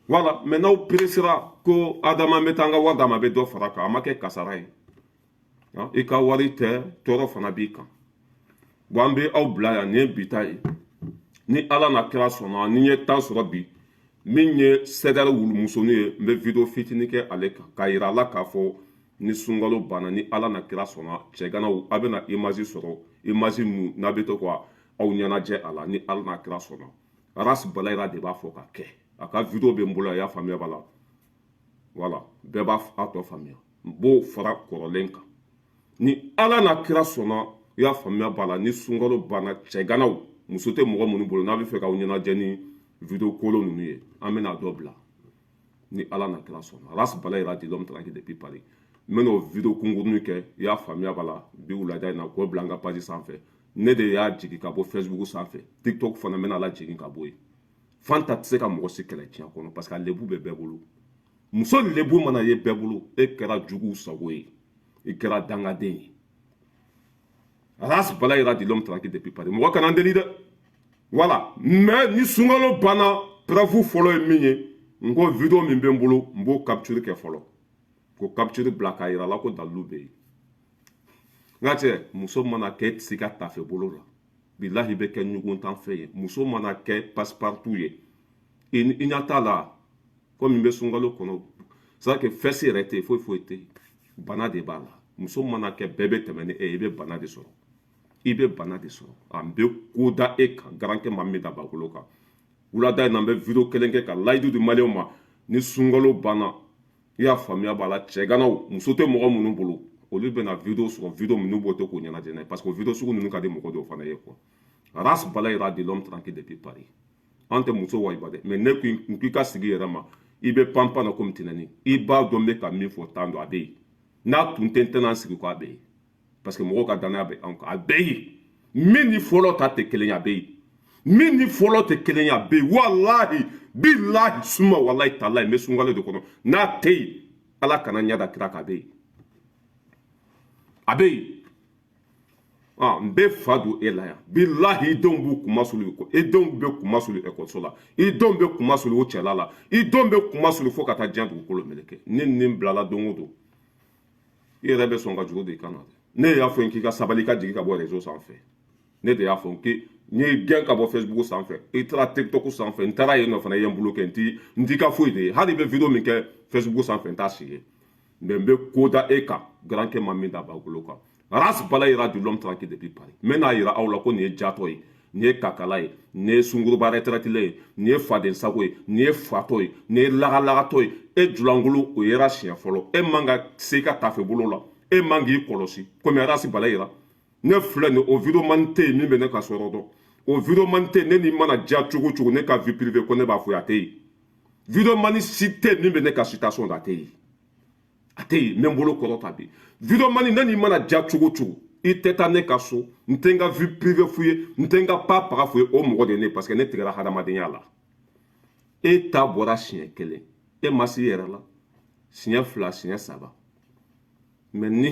Voilà. Mais n'aw peresera ko adama bɛ taa n ka wari d'a ma, a bɛ dɔ fara kan, a ma kɛ kasara ye. I ka wari tɛ, tɔɔrɔ fana b'i kan. Bon, an bɛ aw bila yan. Nin ye bi ta ye. Ni ala na kira sɔnna, ni n ye temps sɔrɔ bi, min ye sɛdɛri wulumusonin ye, n bɛ vidéo fitinin kɛ ale kan k'a yira a la k'a fɔ ni sunkalo banna, ni ala na kira sɔnna, cɛganaw, a bɛna image sɔrɔ, image mun n'a bɛ to ka aw ɲɛnajɛ a la. Ni ala na kira sɔnna, Ras Balayira de b'a fɔ ka kɛ. A ka vidéo bɛ n bolo, a y'a faamuya b'a la. Voilà, bɛɛ b'a a tɔ faamuya. N b'o fara kɔrɔlen kan. Ni ala na kira sɔnna, i y'a faamuya b'a la, ni sunkalo banna, cɛganaw, muso tɛ mɔgɔ minnu bolo, n'a bɛ fɛ k'aw ɲɛnajɛ ni vidéo kolon ninnu ye, an bɛna dɔ bila. Ni ala na kira sɔnna, Ras Balayira dit l'homme tranquille depuis Paris. N bɛna o vidéo kunkurunin kɛ, i y'a faamuya b'a la, bi wulada in na, k'o bila n ka page sanfɛ. Ne de y'a jigin ka bɔ Facebook sanfɛ, TikTok fana n bɛna la jigin ka bɔ yen. Fanta tɛ se ka mɔgɔ si kɛlɛ diɲɛ kɔnɔ, parce que a lebu bɛ bɛɛ bolo. Muso lebu mana ye bɛɛ bolo, e kɛra juguw sago ye, i kɛra dangaden ye. Ras Balayira dit l'homme tranquille depuis Paris. Mɔgɔ kana n deli dɛ. Voilà. Mais ni sunkalo banna, preuve fɔlɔ ye min ye, n ko vidéo min bɛ n bolo, n b'o capture kɛ fɔlɔ, ko capture bila k'a yira la ko dalilu bɛ yen. N ka cɛ, muso mana kɛ, e tɛ se ka tafe bolo la, bilahi, bɛ kɛ ɲugun fɛn ye. Muso mana kɛ passe-partout ye, i ɲɛ t'a la komi n bɛ sunkalo kɔnɔ, c'est à dire que fɛsi yɛrɛ tɛ yen, foyi foyi tɛ yen, bana de b'a la. Muso mana kɛ bɛɛ bɛ tɛmɛ ni e ye, i bɛ bana de sɔrɔ, i bɛ bana de sɔrɔ. A bɛ ko da e kan, garankɛ ma min da bakolo kan. Wulada in na, n bɛ vidéo kelen kɛ ka layidu di maliyɛnw ma. Ni sunkalo banna, i y'a faamuya b'a la, cɛganaw, muso tɛ mɔgɔ minnu bolo, olu bɛna vidéo sɔrɔ, vidéo minnu b'o to k'o ɲɛnajɛ n'a ye, parce que o vidéo sugu ninnu ka di mɔgɔ dɔw fana ye quoi. Ras Balayira dit l'homme tranquille depuis Paris. An tɛ muso wajiba dɛ, mais ne ko k'i ka sigi yɛrɛ ma, i bɛ panpan na komi tɛnɛni. I b'a dɔn n bɛ ka min fɔ tan dɔn, a bɛ yen. N'a tun tɛ, n tɛna n sigi ko a bɛ yen, parce que mɔgɔw ka danaya bɛ anw kan. A bɛ yen. Min ni fɔlɔ ta tɛ kelen ye, a bɛ yen. Min ni fɔlɔ tɛ kelen ye, a bɛ yen. Walahi, bilahi, suma walahi, talahi, n bɛ sunkalo de kɔnɔ. N'a tɛ yen, ala kana ɲɛ da kira kan. A bɛ yen, a bɛ yen. N bɛ fa don e la yan, bilahi. I denw b'u kuma sulu, i denw bɛ kuma sulu ekɔliso la, i denw bɛ kuma sulu o cɛla la, i denw bɛ kuma sulu fo ka taa diɲɛ dugukolo meleke. Ni nin bilala don o don, i yɛrɛ bɛ sɔn ka juru don i kan na dɛ. Ne y'a fɔ n k'i ka sabali, i ka jigin ka bɔ réseau sanfɛ. Ne de y'a fɔ n k'i n ye gɛn ka bɔ Facebook sanfɛ, i taara TikTok sanfɛ, n taara yen nɔ fana, i ye n bolo kɛ, n t'i ka foyi de ye. Hali i bɛ vidéo min kɛ Facebook sanfɛ, n t'a si ye. Mais n bɛ ko da e kan, garankɛ ma min da bakolo kan. Ras Balayira dit l'homme tranquille depuis Paris. N bɛna yira aw la ko nin ye jatɔ ye, nin ye kakala ye, nin ye sunkuruba retraité ye, nin ye faden sago ye, nin ye fatɔ ye, nin ye lagalagatɔ ye. E julankolo, o yera siɲɛ fɔlɔ. E man ka se i ka tafe bolo la, e man k'i kɔlɔsi komi Ras Balayira. Ne filɛ nin, o vidéo man tɛ yen min bɛ ne ka sɔrɔ dɔn. O vidéo man tɛ yen. Ne ni mana diya cogo cogo, ne ka vie privée ko ne b'a fɔ, a tɛ yen. Vidéo man si tɛ yen min bɛ ne ka situation dɔn, a tɛ yen, a tɛ yen. N bɛ n bolo kɔrɔta bi. Vidéo man, ne ni mana diya cogo cogo, I tɛ taa ne ka so, n tɛ n ka vie privée f'u ye, n tɛ n ka pa paga f'u ye. O mɔgɔ de ye ne, parce que ne tigɛra hadamadenya la. E ta bɔra siɲɛ kelen, e ma s'i yɛrɛ la, siɲɛ fila, siɲɛ saba. Mais ni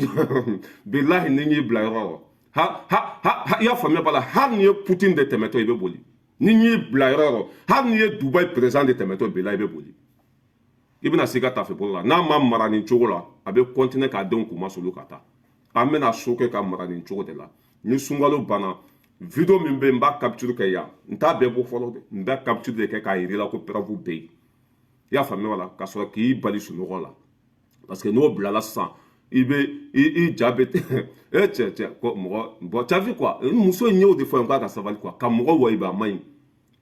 bilahi, ni y'i bila yɔrɔ o ha ha ha, i y'a faamuya b'a la. Hali n'i ye Poutine de tɛmɛtɔ, i bɛ boli. Ni y'i bila yɔrɔ o yɔrɔ, hali n'i ye Dubaï président de tɛmɛtɔ, bilahi, i bɛ boli. I bɛna se i ka tafe bolo la. N'a ma mara nin cogo la, a bɛ continuer k'a denw k'u masulu ka taa. An bɛna so kɛ ka mara nin cogo de la. Ni sunkalo banna, vidéo min bɛ yen, n b'a capture kɛ yan. N t'a bɛɛ bɔ fɔlɔ dɛ, n bɛ capture de kɛ k'a yir'i la ko preuve bɛ yen. I y'a faamuya wala? Ka sɔrɔ k'i bali sunɔgɔ la, parce que n'o bilala sisan, i bɛ i ja bɛ e cɛ cɛ ko mɔgɔ. Bon, tu as vu quoi? Muso in y'o de fɔ yen k'a ka sabali quoi, ka mɔgɔ wayiba a man ɲi,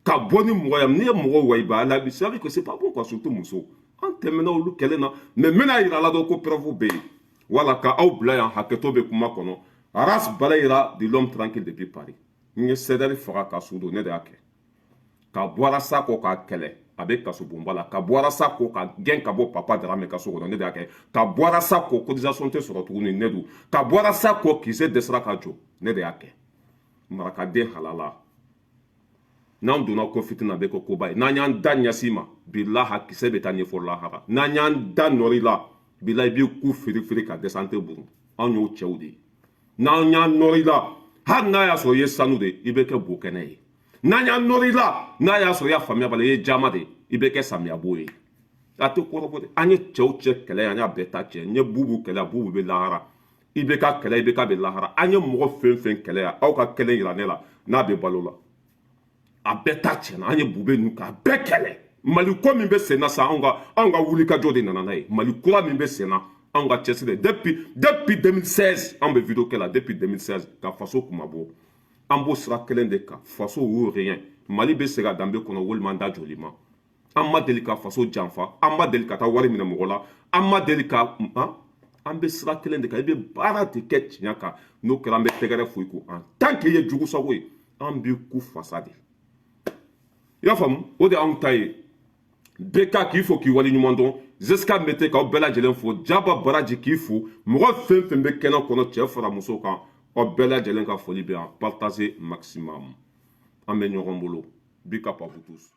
ka bɔ ni mɔgɔ ye. N'i ye mɔgɔ wayiba a la, c'est que c'est pas bon quoi, surtout muso. An tɛmɛna olu kɛlɛ na, mais n bɛna yira la dɔrɔn ko preuve bɛ yen. Wala ka aw bila yan, hakɛto bɛ kuma kɔnɔ. Ras Balayira de l'homme tranquille depuis Paris. N ye CDR faga ka su don, ne de y'a kɛ. Ka bɔ sa kɔ k'a kɛlɛ, a bɛ kasobonba la. Ka bɔ sa kɔ ka gɛn ka bɔ Papa Darame ka so kɔnɔ, ne de y'a kɛ. Ka bɔ sa kɔ, cotisation tɛ sɔrɔ tuguni, ne don. Ka bɔ sa kɔ, kisɛ dɛsɛra ka jɔ, ne de y'a kɛ. Marakaden halala, n'an donna ko fitina, a bɛ kɛ koba ye. N'an y'an da ɲɛsin ma, bilaha, kisɛ bɛ taa ɲɛfɔ lahara. N'an y'an da nɔri la, bilahi, i b'i ku firifiri ka dɛsɛ, an tɛ burun. Anw y'o cɛw de ye. N'an y'an nɔri la, hali n'a y'a sɔrɔ i ye sanu de, i bɛ kɛ bo kɛnɛ ye. N'an y'an nɔri la, n'a y'a sɔrɔ i y'a faamuya bala, i ye jama de, i bɛ kɛ samiyabo ye. A tɛ kɔrɔbɔ dɛ. An ye cɛw cɛ kɛlɛ, an y'a bɛɛ ta cɛ. N ye Bubu kɛlɛ, Bubu bɛ lahara. I bɛ ka kɛlɛ, i bɛ ka bɛ lahara. An ye mɔgɔ fɛn fɛn kɛlɛ yan, aw ka kɛlɛ yira ne la n'a bɛ balo la, a bɛɛ ta tiɲɛna. An ye Bube ninnu k'a bɛɛ kɛlɛ. Mali ko min bɛ sen na sisan, anw ka wulikajɔ de nana n'a ye. Mali kura min bɛ sen na, anw ka cɛsiri depuis 2016, an bɛ vidéo kɛ la depuis 2016 ka faso kuma bɔ. An b'o sira kelen de kan, faso ou rien. Mali bɛ segin a danbe kɔnɔ, walima an da joli ma. An ma deli ka faso janfa, an ma deli ka taa wari minɛ mɔgɔ la, an ma deli ka an bɛ sira kelen de kan. I bɛ baara de kɛ tiɲɛ kan. N'o kɛra, an bɛ tɛgɛrɛ foyi ko en tant que i ye jugu sago ye, an b'i ku fasa de. I y'a faamu? O de y'anw ta ye. BK k'i fo, k'i waleɲuman dɔn. Zeska Mete, k'aw bɛɛ lajɛlen fo. Jaba Baraji k'i fo. Mɔgɔ fɛn fɛn bɛ kɛnɛ kɔnɔ, cɛ fara muso kan, aw bɛɛ lajɛlen ka foli bɛ yan. Partager maximum, an bɛ ɲɔgɔn bolo. Big up à vous tous.